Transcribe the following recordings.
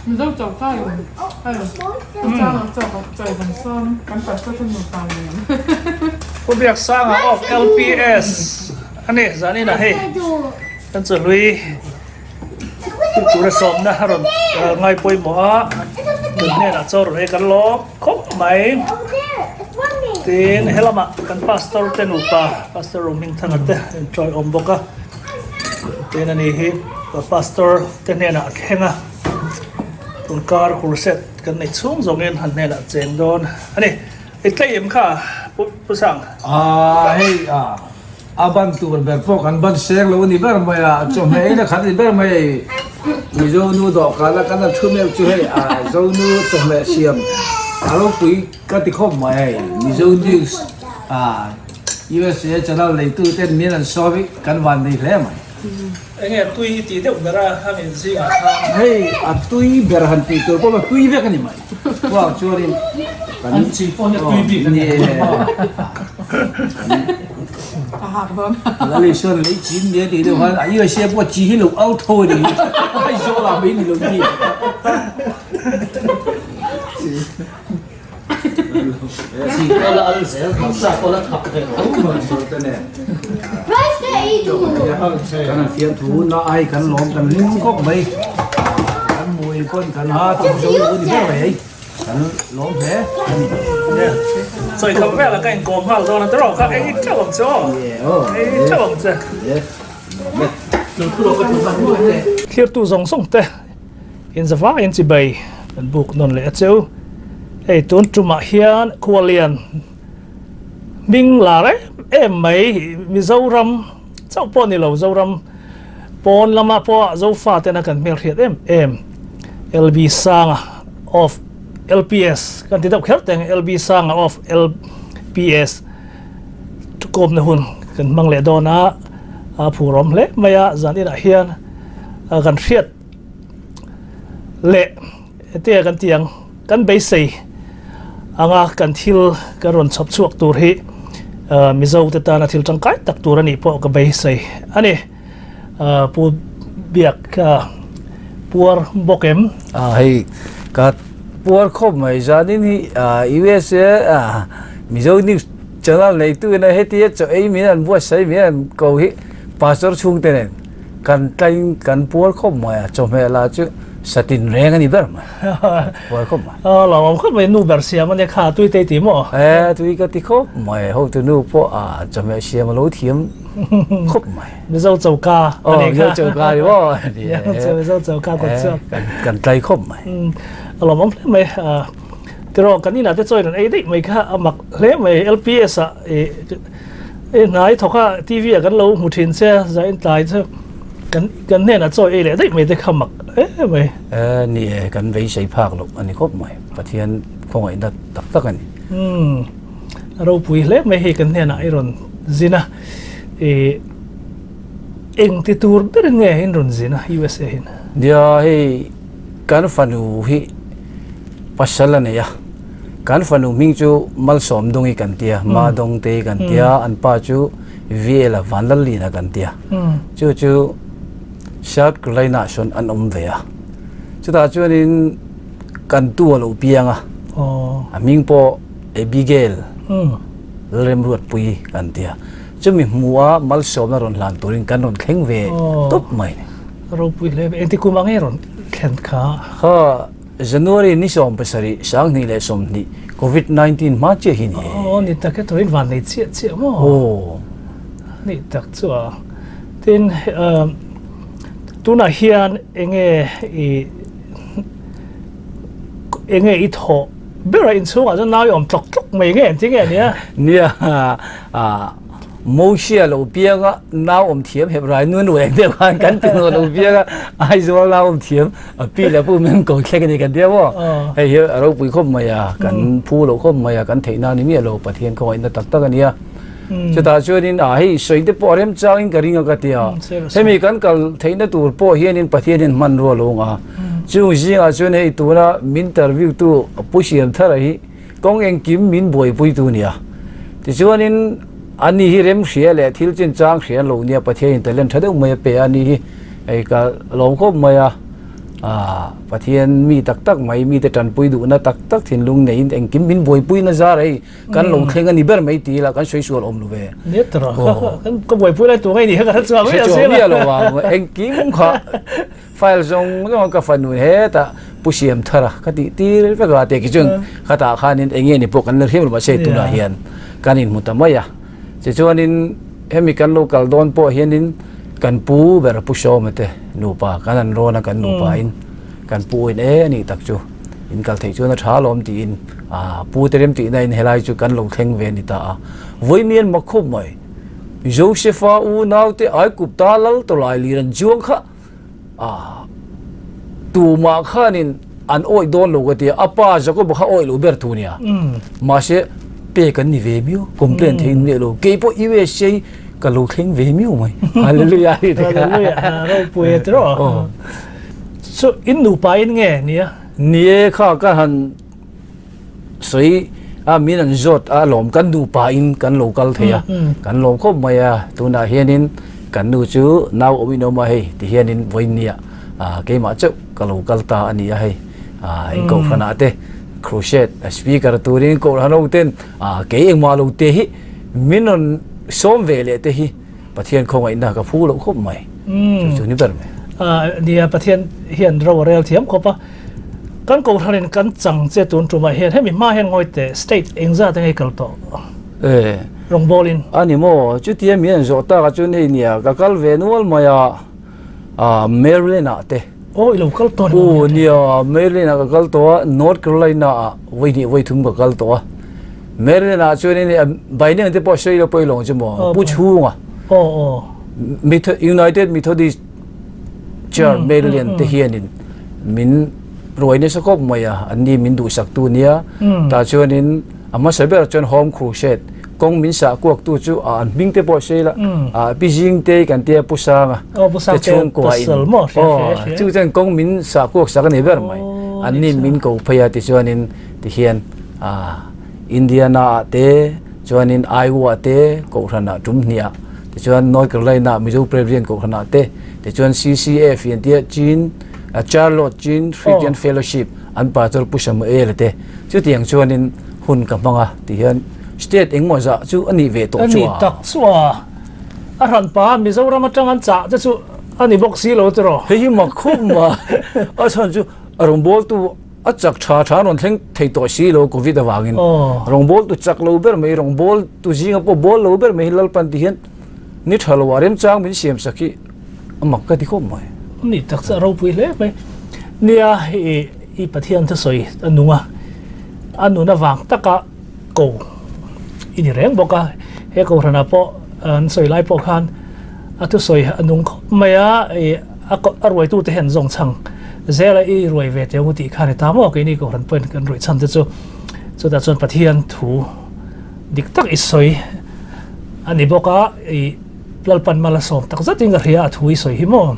Mizo choka in hei chang ang chaw chaw kan sawn kan pastor te nupa nen. Pu Biaksanga of LPS a ni zanin ah hei kan chawhlui tura sawmna a rawn ngai pawimawh a kan hnenah chaw rawn ei kan lawm khawp mai tin helamah kan pastor te nupa pastor Rohmingthanga te an tawiawm bawk a tin ani hi pastor te hnenah a thleng a tunkar crusade kan neih chhung zawngin han hnenah cheng dawn a ni i tlei em kha pu pu sang. Aaa hei a a ban tur ber pawh kan ban seng lo a ni ber mai a chawhmeh in a khat a ni ber mai hei Mizo nu dawhkan a kan han thu meuh chu hei a Zo nu chawhmeh siam a ropui ka ti khawp mai hei Mizo news a USA channel neitu ten min an sawm hi kan van nei hle mai. Enge tui i tih deuh ber a a min zingah khan. Hei a tui ber han tih tur pawh a tui vek a ni mai. Chuang chuanin kan An chi pawh hi a tui bik a ni. A hak dawn. Lali sawn lei chin nia tih deuh khan a USA pawh chi hi lo au tho a ni. Aizawl ah mai ni lo ni. Kan fiamthu na ai kan lawm kan hlim khawp mai kan mui pawn kan ha tum zo lo ni ber mai hei kan lawm hle a ni. Sawi khawp velah ka inkawm nghal dawn a tiraw kha ei teuh ang che aw ei teuh ang che. Thirtu zawng zawng te. Inzavaiin chibai kan buk nawn leh a cheu. Hei tun tumah hian Khualian hming lar em em mai Mizoram chauh pawh ni lo Zoram pawn lamah pawh Zofa tena kan hmelhriat em em LB Sanga of LPS kan ti deuh kher teng LB Sanga of LPS kawmna hun kan hmang leh dawn a a phurawm hle mai a zan inah hian kan hriat leh hetia kan ti ang kan beisei anga kan thil kan rawn chhawp chhuak tur hi Mizo te tana thil tangkai tak tur anih pawh ka beisei a ni. Pu Biak puar bawk em? Hei ka puar khawp mai zanin hi USA Mizo News Channel neitu ina hetia chaw ei min an buatsaih min an ko hi Pastor chhungte nen Kan tlain kan puar khawp mai a, chawhmeh lah chu satin reng a ni ber mai. Puar khawp mai. Aw lo awm khawp mai, nu ber siam a nia kha, tui te i ti maw? E, tui ka ti khawp mai, hotu nu pawh a chawhmeh siam a lo thiam khawp mai. Mizo choka a ni kha. Aw, Mizo choka a ni maw? Mizo choka kawt chuak. Kan tlai khawp mai. A lo awm hle mai. Tiraw, kan inah te chaw in an ei daih mai kha a mak hle mai, LPS ah i I hnai thawk a TV ah kan lo hmu thin che a, zain tlai chu kan kan hnenah chaw ei leh daih mai te kha mak em mai. E ni e, kan beisei phak loh a ni khawp mai, Pathian khawngaihna tak tak a ni. Umm, a ropui hle mai hei kan hnenah i rawn zin a, i eng ti tur ber in nge in rawn zin a USA hin? Nia hei kan fanu hi pasal a nei a. Kan fanu hming chu Malsawmdungi kan tia, Madawngtei kan tia, an pa chu Vela Vanlalina kan tia. Chu chu South Carolina ah sawn an awm ve a. Chutah chuanin kan tu a lo piang a, a hming pawh Abigail Lalremruatpui kan tia. Chumi hmuha Malsawmna rawn hlan turin kan rawn thleng ve tawp mai. Ropui hle mai. Engti kum ang nge rawn thlen kha? Kha. January ni 70 2020 Covid 19 hma chiah hi ni e. Aw ni tak e turin van nei chiah chiah maw? Aw. Ni tak chu a. Tin tunah hian enge i enge i thawh ber a inchhungah chuan nau i awm tlawk tlawk mai nge engtin nge nia? Nia a. Mosia lo pianga nau awm thiam Hebrai nu nu eng deuh khan kan ti lo pianga Aizawl nau awm thiam a pi leh pu min ko thlek ani kan tia maw hei hi a ropui khawp mai a kan phu lo khawp mai a kan theih na ni miah lo Pathian khawngaihna tak tak ania chutah chuanin a hei sawi te pawh a remchang in ka ring a ka tia hemi kan kal theihna tur pawh hianin Pathianin hmanrua lo nga chung zingah chuan hei tuna min interview tu Pu Siamthara hi Kawng engkim min buaipui tu nia. Tichuanin ani hi rem hria leh thil chinchang hria an lo nia, Pathianin talent tha deuh mai a pe a, ani hi hei ka lawm khawp mai a. Pathian mi tak tak mai, mite tanpui duhna tak tak thinlung neiin engkim min buaipuina zar hei kan lo thleng a ni ber mai ti ila kan sawi sual awm lo ve. Nia tawrh a, ka buaipui lai tur ngei ni kha ka hre chuang miah si la. Hre chuang miah lo ang, engkim kha file zawng zawng ka fanu hetah Pu Siam Thar a ka tih tir vek a, teh khi chuan khatah khanin eng nge ni pawh kan la hriam lo mahse tunah hian kan inhmu ta mai a. Tichuanin hemi kan lo kal dawn pawh hianin kan pu ber Pu Sawma te nupa kan han rawn a, kan nupa in kan pu in e anih tak chu in kal theih chuan a tha alawm tiin aa pu te rem tihna in helai chu kan lo thleng ve a ni ta a. Vawiin mak khawp mai Josepha unau te Aigupta lal tawlai lir an chuang kha A, tumah khanin an awih dawn lo ka ti a, a pa Jacob-a kha awih lo ber thu nia. Mahse, pek an ni ve miau, complain thei in miah lo. Kei pawh USA ka lo thleng ve miau mai. Hallelujah ti te kha. Hallelujah, ropui a tiraw? Chu in nupa in nge nia? Ni e, kha ka han Sawi a min an zawt a lawm kan nupa in kan lo kal thei a kan lawm khawp mai a tunah hianin kan nu chu nau awm in awm a hei ti hianin vawinia ah keimah chauh ka lo kal ta a ni a hei ah in kohhran ah te crusade speaker turin kohhran ho ten ah kei engmah lo te hi min rawn sawm ve leh te hi Pathian khawngaihna ka phu loh khawp mai chu chu ni ber mai. Nia Pathian hian ro a rel thiam khawp a, kan kohhranin kan chang che tun tumah hian hemi hma hian ngawi teh state engzat enge kal tawh rawngbawlin. A ni maw, chutia min an zawh takah chuan hei nia ka kal ve nual mai a, Maryland ah te. Aw i lo kal tawh ni maw? Aw nia, Maryland ah ka kal tawh a, North Carolina ah vawi hnih vawi thum ka kal tawh a. Maryland ah chuan in by name te pawh sawi lo pawh i lawng chu maw Pu Chhunga United Methodist Church Maryland te hianin min ruai nasa khawp mai a an ni min duhsak tu nia tah chuanin a hmasa ber chuan Home Crusade kawng min sah kuak tu chu an hming te pawh sawi la Pi Zing te kan tia Pu Sanga te chhungkua in chu chuan kawng min sah kuak sak a ni ber mai an ni min ko phei a tichuanin Tihian Indiana ah te chuanin Iowa te kohhran ah tum hnih ah tichuan North Carolina ah Mizo Presbyterian kohhran ah te tichuan CCF hi an tia Chin Charlotte Chin Christian Fellowship an pastor Pu Samuel te chutiang chuanin hun ka hmang a tihian state engmaw zah chu a nih ve tawh chu a. A nih tak chu a. A hranpa Mizoram atang an chah te chu a ni bawk si lo tiraw. Hei hi mak khawp mai a chhan chu a rawngbawltu A chak tha tha rawn thleng thei tawh si lo Covid avangin rawngbawltu chak lo ber mai rawngbawltu zinga pawh bawl lo ber mai hi Lalpan ti hian ni tha lo ah remchang min siam sak hi a mak ka ti khawp mai. Ni tak chu a ropui hle mai. Nia i i Pathian thusawi a nung a, a nun avang taka ko i ni reng bawk a, he kohhranah pawh an sawi lai pawh khan a thusawi a nung khawp mai a, i a a ruaitute hian zawng chhang zela i ruai ve teh ang u tih kha a ni ta maw keini kohhran pawhin kan ruih chhan te chu chutah chuan Pathian thu dik tak i sawi a ni bawk a, i Lalpan mal a sawm tak zetin ka hria a thu i sawi hi maw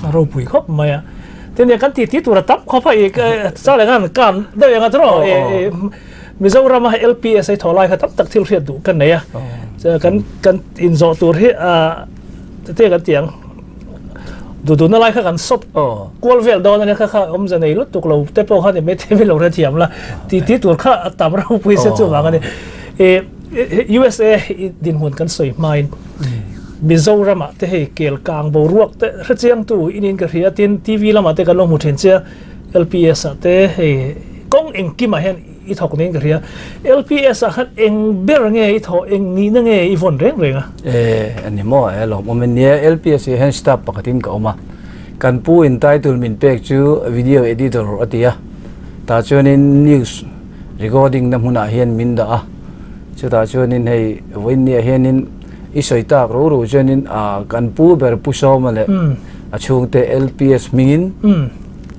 a ropui khawp mai a. Tin kan titi tur a tam khawp a i cha leh khan kan deuh eng a tiraw i Mizoram a LPS a thawh lai kha tam tak thil hriat duh ka nei a kan kan inzawh tur hi a te kan ti ang duh duhna lai kha kan sawt kual vel dawn a nia kha kha awmze nei lutuk lo te pawh kha ni mai thei lo hrethiam la titi tur kha a tam ropui se chuvang a ni i USA i dinhmun kan sawi hmain Mizoramah te hei kel kang boruak te hrechiangtu inin ka hria tin TV lamah te kan lo hmu thin che a LPS ah te hei kawng engkimah hian i thawk niin ka hria LPS ah khan eng ber nge i thawh eng nihna nge i vawn reng reng a? E ani maw e lawmawm in nia LPS hi hian staff pakhatin ka awm a kan pu in title min pek chu video editor a ti a tah chuanin news recording na hmunah hian min dah a chutah chuanin hei vawiinniah hianin I sawi tak ro ro chuanin ah kan pu ber Pu Sawma leh a chhungte LPS hmingin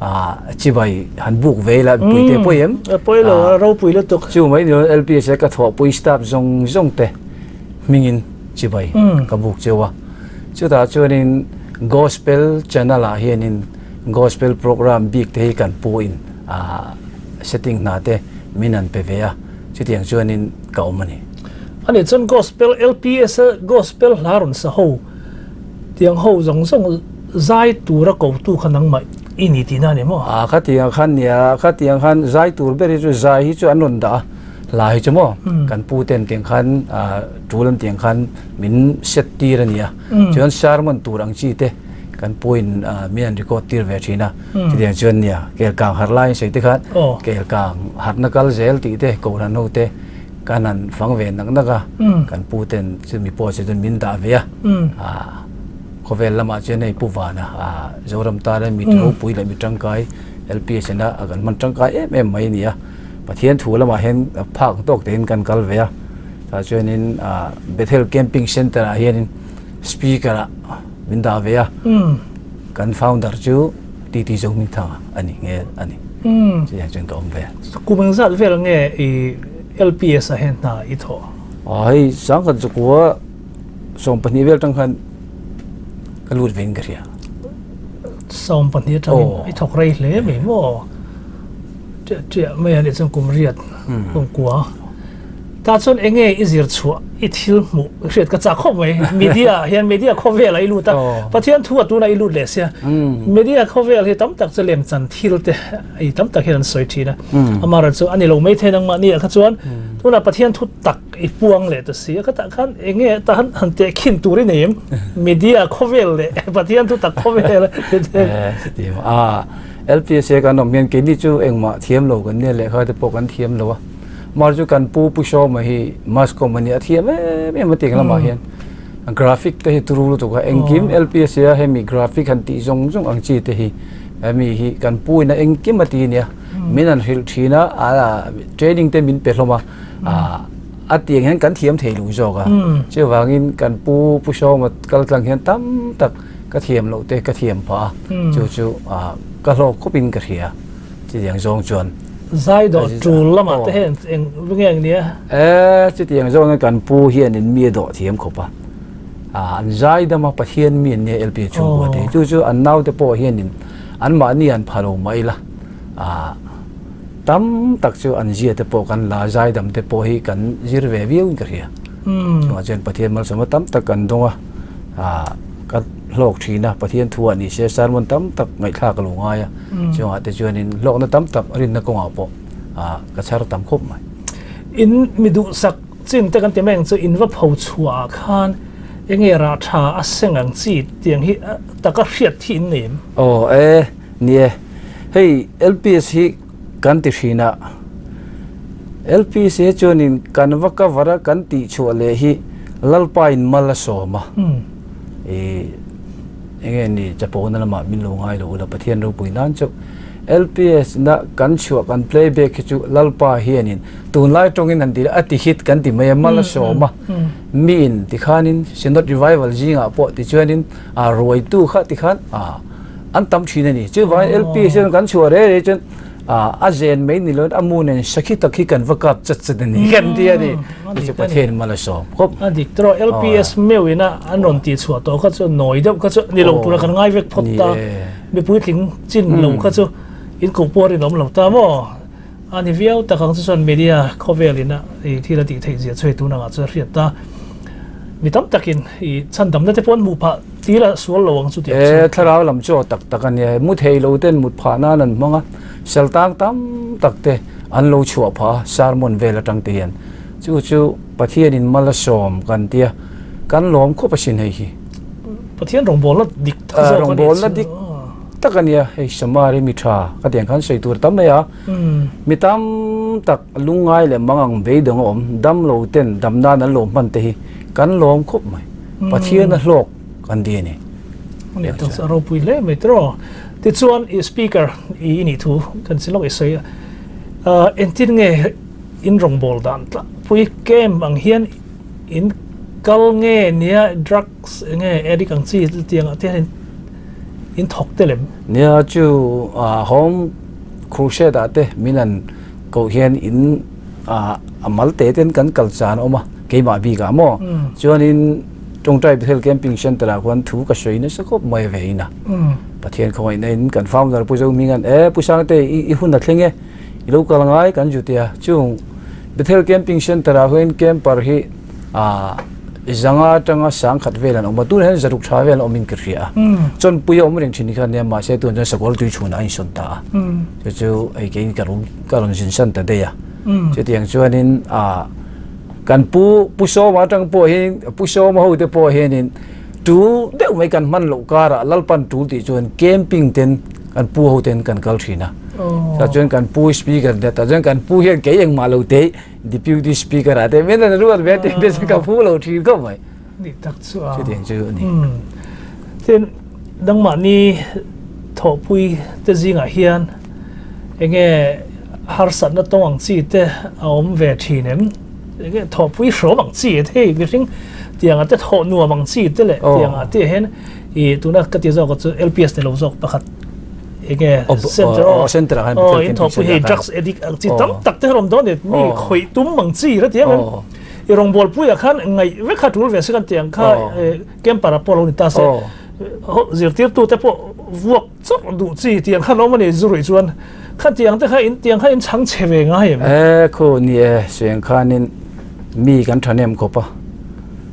ah chibai han buk ve ila mipui te pawi em? A pawi lo a ropui lutuk. Chu mai ni lo LPS a ka thawhpui staff zawng zawng te hmingin chibai ka buk cheu a. Chutah chuanin Gospel channel ah hianin Gospel program bik te hi kan pu in ah setting hna te min han pe ve a chutiang chuanin ka awm a ni. A nih chuan Gospel LPS a Gospel hla rawn sa ho tiang ho zawng zawng zai tura kotu kha nangmah. i ni tihna a ni maw? A khatiang khan nia, khatiang khan zai tur ber hi chu zai hi chu an rawn dah a, hla hi chu maw kan pu ten tiang khan tul an tiang khan min set tir a nia. Chuan sermon tur ang chi te kan pu in min an record tir ve thin a, chutiang chuan nia kel kang harh laiin sawi te khan kel kang harhna kal zel tih te kohhran ho te kan han fang ve nak nak a, kan pu ten chumi pawh chu chuan min dah ve a. Khawvel lamah chuan hei Pu Vana Zoram tana mi ropui leh mi tangkai LPS ina a kan hman tangkai em em mai a ni a. Pathian thu lamah hian phak tawk tein kan kal ve a. Tah chuanin Bethel Camping Centre ah hianin Speaker ah min dah ve a. Kan founder chu TT Zohmingthanga a ni nghe a ni. Chutiang chuan ka awm ve. Kum engzat vel nge i LPS ah hian hna i thawh? Hei sangkhat zakua 12 vel tang khan ka lut vein ka hria. 12 atangin i thawk rei hle mai maw? Ṭiah ṭiah mai a nih chuan kum riat kum kua. Tah chuan eng nge i zir chhuah i thil hmuh i hriat ka chak khawp mai. Media ah hian media khawvel ah i lut a, Pathian thu a tunah i lut leh sia. Media khawvel hi tam tak chu lemchan thil te i tam tak hian an sawi thin a. Amaherawhchu chu a ni lo mai thei nangmahni ah kha chuan tunah Pathian thu tak I puang leh ta si a, ka tah khan eng nge ta han han teh khin tur i nei em? Media khawvel leh Pathian thu tak khawvel Eh, chuti maw. Ah, LPSA kan awm hian keini chu engmah thiam lo kan nia lehkha te pawh kan thiam lo a. Mar chu kan pu Pu Sawma hi mass comm a nia, a thiam em em a tiang lamah hian. Graphic te hi turu lutuk a, engkim LPSA a hemi graphic han tih zawng zawng ang chi te hi hemi hi kan pu in a engkim a ti nia. Min han hrilh thin a, training te min pe hlawm a. A tiang hian kan thiam thei lo zawk a, chuvangin kan pu Pu Sawma kal tlang hian tam tak ka thiam loh te ka thiam phah a, chu chu ka hlawk khawpin ka hria chutiang zawng chuan. Zai dawh tul lamah te hian eng nge ang nia? E, chutiang zawngin kan pu hianin mi a dawh thiam khawp a, an zai dam a, Pathian mi an nia LP chhungkua te hi, chu chu an naute pawh hianin anmahni an pha lo mai la. Tam tak chu an zia te pawh kan la, zaidam te pawh hi kan zir ve viau in ka hria. Chungah chuan Pathian malsawmna tam tak kan dawng a, ka hlawk thin a, Pathian thu ah ni se sermon tam tak ngaihthlak ka lo ngai a, chungah te chuanin hlawkna tam tak rinna kawngah pawh ka chhar tam khawp mai. In mi duhsak chin te kan ti mai ang chu in va pho chhuah ah khan enge rah tha a seng ang chi tiang hi taka hriat hi in nei em? Aw e. Nia, hei LPS hi kan ti hrin a, LPS hi chuanin kan va cover a kan tih chhuah leh hi Lalpa in mal a sawm a, i enge ni chapona lamah min lo ngai lo ula Pathian ropui nan chauh LPS na kan chhuah kan playback hi chu Lalpa hianin tunlai tawngin han ti a ti hit kan ti mai a mal a sawm a, miin tikhanin Synod Revival zingah pawh tichuanin a ruaitu kha tikhan a. An tam thin a ni. Chuvangin LP hian kan chhuah reh reh chuan a zen mai ni loin a mu nen sakhi tak hi kan va kap chat chat a ni kan ti a ni. Chu chu Pathian mal a sawm khawp. A dik tawh LPS meuh ina an rawn tih chhuah tawh kha chu nawi deuh kha chu ni lo tura kan ngai vek phawt ta. Mipui tling chin lo kha chu in koh pawh a rinawm lo ta maw? A ni viau tak ang chu chuan media khawvel ina i thil a tih theih zia chu hei tun angah chuan a hriat ta. Mi tam takin i chhandamna te pawh an hmuh phah tir a sual lo ang chu tih ang chu. E, thlarau lam chu aw tak tak a nia. Mu thei lo ten mut phah nan an hmang a, saltang tam tak te an lo chhuah phah a sermon vel atang te hian. Chu chu Pathianin mal a sawm kan tia kan lawm khawp asin hei hi. Pathian rawngbawlna dik tak zawk a nih chu. Rawngbawlna dik tak a nia hei Samari mi tha ka tiang khan sawi tur tam mai a. Mi tam tak lungngai leh mangang beidawng a awm, dam lo ten dam nan an lo hman te hi kan lawm khawp mai. Pathian a hlawk kan ti a ni. Ani tak chu a ropui hle mai tiraw. Tichuan i speaker i nih thu kan sin lawk i sawi a, entin nge in rawngbâwl dan tlangpui camp ang hian in kal nge nia drugs enge addict ang chi tiang ah te hian in in thawk tel em? Nia chu home crusade ah te min an koh hian in a mal te ten kan kal chan a awm a keimah bik ah maw chuanin tawngtai Bethel Camping Center ah khuan thu ka sawi nasa khawp mai ve in a Pathian khawngaihna in kan founder Pu Zohminga'n e Pu Sangte i hun a thleng e i lo kal ngai kan zu tia chung Bethel Camping Center ah hian camper hi. Zanga atanga sangkhat vel an awm a, tunah hian zaruk tha vel an awmin ka hria a. Chawnpui a awm reng thin kha nia, mahse tunah chuan sakawr tui chhunah a insawn ta a. Chu chu hei keiin ka rum ka rawn zin san ta daih a. Chutiang chuanin ah kan pu Pu Sawma atang pawh hian Pu Sawma ho te pawh hianin tul deuh mai kan hman loh karah Lalpan tul tih chuan camping ten kan pu ho ten kan kal thin a. Tah chuan kan pu speaker te tah chuan kan pu hian kei engmah lo teh Deputy Speaker ah te men an ruat ve te te chu ka phu lo thin khawp mai. Ni tak chu a. Chutiang chu a ni. Tin, nangmahni thawhpui te zingah hian enge harsatna tawng ang chi te a awm ve thin em? Enge thawhpui hrawm ang chi te hei mihring tiangah te thawh nuam ang chi te leh tiangah te hian i tuna ka ti zawk chu LPS ni lo zawk pakhat enge center aw center ah khan aw in thawhpui hei drugs addict ang chi tam tak te rawm dawn ni mi khawih tum ang chi la tiang i rawngbawl pui ah khan ngaih vek kha tul ve se kan tiang kha camper ah pawh lo ni ta se zirtirtu te pawh vuak chawrh duh chi tiang khan awm a ni zu ruih chuan kha tiang te kha in tiang kha in chhang chhe ve ngai em e khu ni e sueng khanin mi kan thahnem khawp a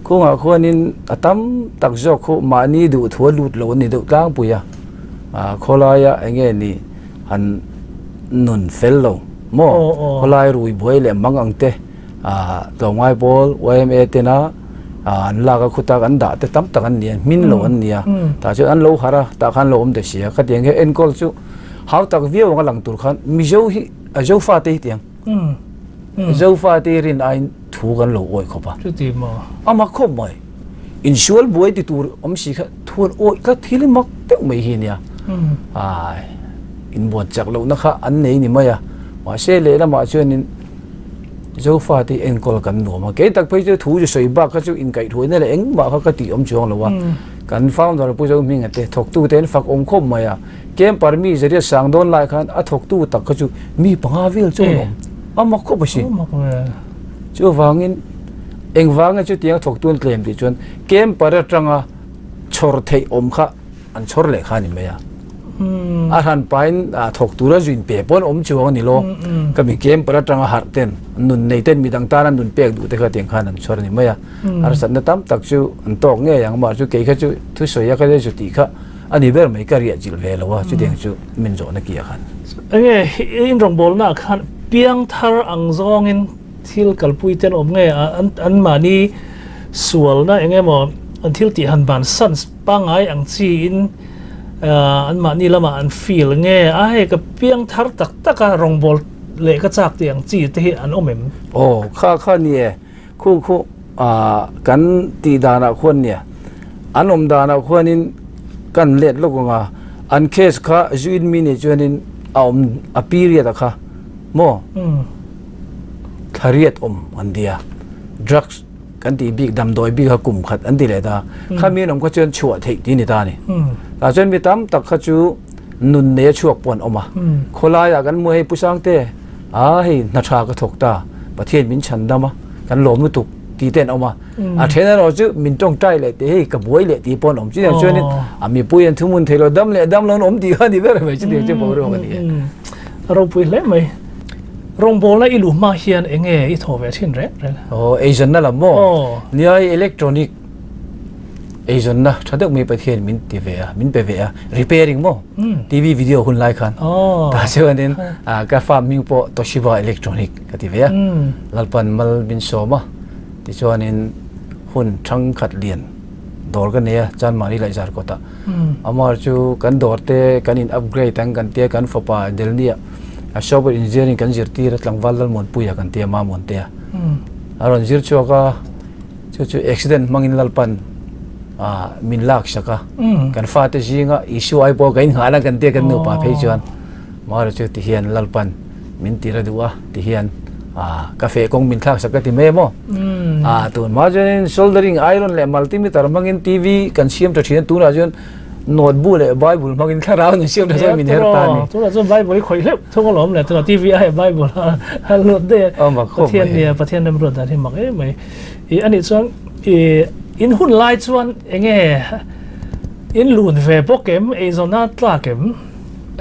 khungah khuanin a tam tak zawk khu mahni duh thu a lut lo a ni deuh tlangpui a. Khawlaia eng nge ni han nun fel lo maw? Khawlai rui buai leh mang ang te tlawmngai pawl yma tena an lak a khutak an dah te tam tak an ni a, hmin lo an ni a, tah chuan an lo harh a, tah khan lo awm ta si a, khatiang hian enkawl chu hau tak viau anga lang tur khan Mizo hi a Zofa te hi tiang Zofa te rin aiin thu kan lo awih khawp a, a mak khawp mai. Insual buai ti tur awm si kha thuan awih tlat thil mak deuh mai hi nia. Ai inbuat chak lohna kha an nei ni mai a. Mahse lehlamah chuanin Zofa te enkawl kan nuam a. Kei tak phei chu thu chu sawi bak kha chu inkaihhruaina leh engmah kha ka tih awm chuang lo a. Kan founder Pu Zohminga te thawktu te an fak awm khawp mai a. Camper mi zariat sang dawn lai khan a thawktu tak kha chu mi panga vel chu an awm. A mak khawp asin. Chuvangin Engvanga chutiang thawktu an tlem tih chuan camper atanga chhawr theih awm kha an chhawr leh kha a ni mai a. A hran pahin thawk tura zuin pe pawh an awm chuang a ni lo. Ka mi camper atanga harh ten, nun nei ten midang tana nun pek duh te kha tiang khan an chhawr a ni mai a. Harsatna tam tak chu an tawk ngei ang mah chu kei kha chu thusawi a ka chu tih kha a ni ber mai ka riah chilh ve lo a chutiang chu min zawhna ki ah khan. Enge in rawngbawlnaah khan piangthar ang zawngin Thil kalpui te an awm nge a, an an mahni sualna eng emaw an thil tih han bansan pangngai ang chiin an mahni lamah an feel nge a, hei ka piang thar tak tak a rawngbâwl leh ka chak tih ang chi te hi an awm em? Aw, kha kha ni e, khu khu kan tih danah khuan nia, an awm danah khuanin kan let lawk ang a, an case kha zuin mi nih chuanin a awm a period a kha maw? Thlariat awm an ti a, drugs kan tih bik damdawi bik kha kum khat an ti leh ta, khami an awm kha chuan chhuah theih tih a ni ta a ni. Tah chuan mi tam tak kha chu nun nei a chhuak pawh an awm a, khawlaiah kan hmu hei Pu Sangte a hei hna tha ka thawk ta, Pathian min chhan dam a, kan lawm lutuk tih te an awm a, a then erawh chu min tawngtai leh tih hei ka buai leh tih pawh an awm. Chutiang chuanin a mipui an thuhmun thei lo dam leh dam lo an awm tih kha a ni ber mai chutiang chu boruak a ni e. A ropui hle mai. Rawngbawlna i luh hma hian eng nge i thaw ve thin reng reng? Aw, eizawnna lam maw? Aw. Nia, hei electronic eizawnna tha deuh mai Pathian min ti ve a, min pe ve a, repairing maw? TV video hun lai khan. Aw. Tah chuanin ka farm hming pawh Toshiba Electronic ka ti ve a. Lalpan mal min sawm a, tichuanin hun thangkhat lian dawr ka nei a, Chanmari leh Zarkawtah. Amah chu kan dawr te kan in upgrade ang kan tia kan fapa Delhi ah a software engineering kan zirtir a tlangval Lalmuanpuia kan tia Mamuantea a rawn zir chhuak a chu chu accident hmangin Lalpan ah min lak sak a kan fate zinga Isua ai pawh ka inghah na kan tia kan nupa phei chuan Mara chu ti hian Lalpan min tir a duh a ti hian ah ka feh kawng min thlak sak ka ti mai maw ah tun hma chuanin soldering iron leh multimeter hmangin TV kan siam tha thin a tunah chuan notebook leh bible hmangin thlarau an siam tha chuan min her ta a ni tunah chuan bible hi khawih hleuh thung alawm le tunah TV a hei bible a lut daih a Pathian nia Pathian remruat dan hi mak em mai i anih chuan i in hun lai chuan enge in lun ve bawk em eizawnna tlak em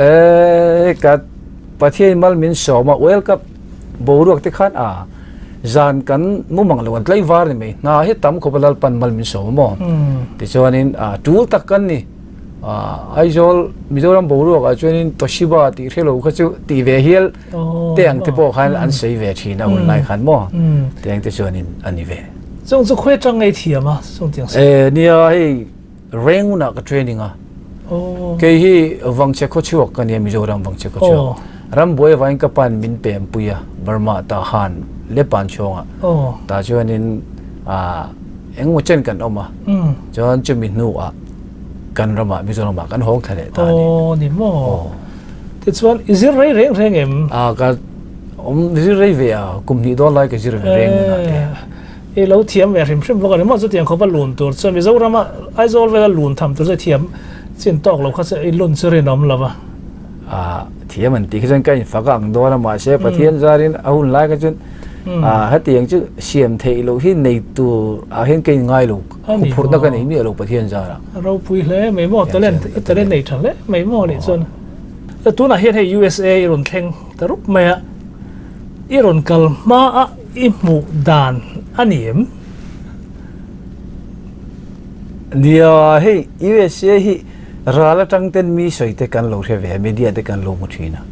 e ka Pathian mal min sawm a, World Cup boruak te khan a. Zan kan mumang lo kan tlaivar ni mai. Hna hi tam khawp a Lalpan mal min sawm a maw? Tichuanin tul tak kan ni. Aizawl Mizoram boruak ah chuanin Toshiba tih hre lo kha chu tih ve hial te ang te pawh khan an sawi ve thin a hun lai khan maw? Te ang te chuanin a ni ve. Chung chu khawi atang ngei thiam a chung tiang sawi? E nia hei Rengun ah ka training a. Kei hi Vangchhe khawchhuak ka nia Mizoram Vangchhe khawchhuak. Rambuai avangin ka pan min pem pui a Burma tah khan Lepan chhawngah. Tah chuanin engemaw chen kan awm a. Chuan chumi hnuah kan ramah Mizoramah kan hawng thla leh ta a ni. Aw ni maw? Tichuan i zir rei reng reng em? A ka awm zir rei ve a kum hnih dawn lai ka zir ve reng nunah te. I lo thiam ve hrim hrim bawk a ni maw? Chutiang khawpa lun tur chuan Mizorama Aizawl vela lun tham tur chu i thiam chin tawk lo kha chu i lun chu rinawm lo va. A thiam an tih kha chuan ka infak a ang dawn a mahse Pathian zarin a hun lai kha chuan hetiang chu siam theih loh hi nei tur ah hian ka inngai lo huphurhna ka nei miah lo Pathian zarah. Ropui hle mai maw talent i talent nei tha hle mai maw nih chuan tunah hian hei USA i rawn thleng ta rup mai a i rawn kal hma a i hmuh dan a ni em? Nia hei USA hi Ral atang ten mi sawi te kan lo hre ve a, media te kan lo hmu thin a.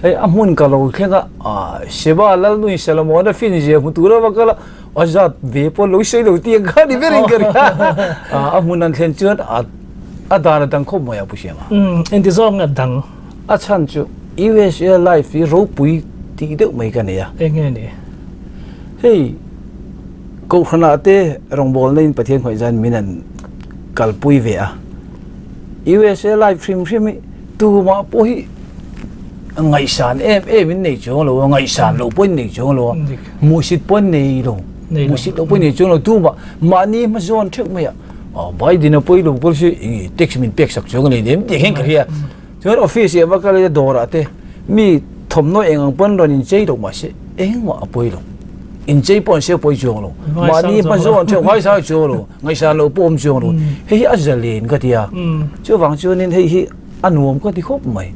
Hei a hmun ka lo thleng a, ah Sheba Lalnui Solomon-a fin zia hmu tur a va kal a, a zat ve pawh lo sawi lo tih ang kha ni berin ka ria. Ah a hmun an thlen chuan a a dan a dang khawp mai a Pu Siama. Umm engti zawng a dang? A chhan chu USA life hi ropui tih deuh mai ka nei a. Eng nge ni? Hei Kohhranah te rawngbawlna in Pathian hmuih zan min an kalpui ve a. USA life hrim hrim hi tumah pawh hi ngaihsan em em in nei chuang lo a, ngaihsan loh pawh in nei chuang lo a, hmuhsit pawh in nei lo, hmuhsit loh pawh in nei chuang lo, tumah mahni hma zawn theuh mai a, Biden a pawi lo pawh hi eng tax min pek sak chuang a nei nem tih hian ka hria. Chuan office ah va kal ila dawrah te mi thawmhnaw eng ang pawn rawn inchei loh mahse engmah a pawi lo. Inchei pawh an se pawi chuang lo. Mahni hma zawn theuh ngaisang chuang lo, ngaihsan loh pawh awm chuang lo. Hei hi a zalen ka ti a. Chuvang chuanin hei hi a nuam ka ti khawp mai.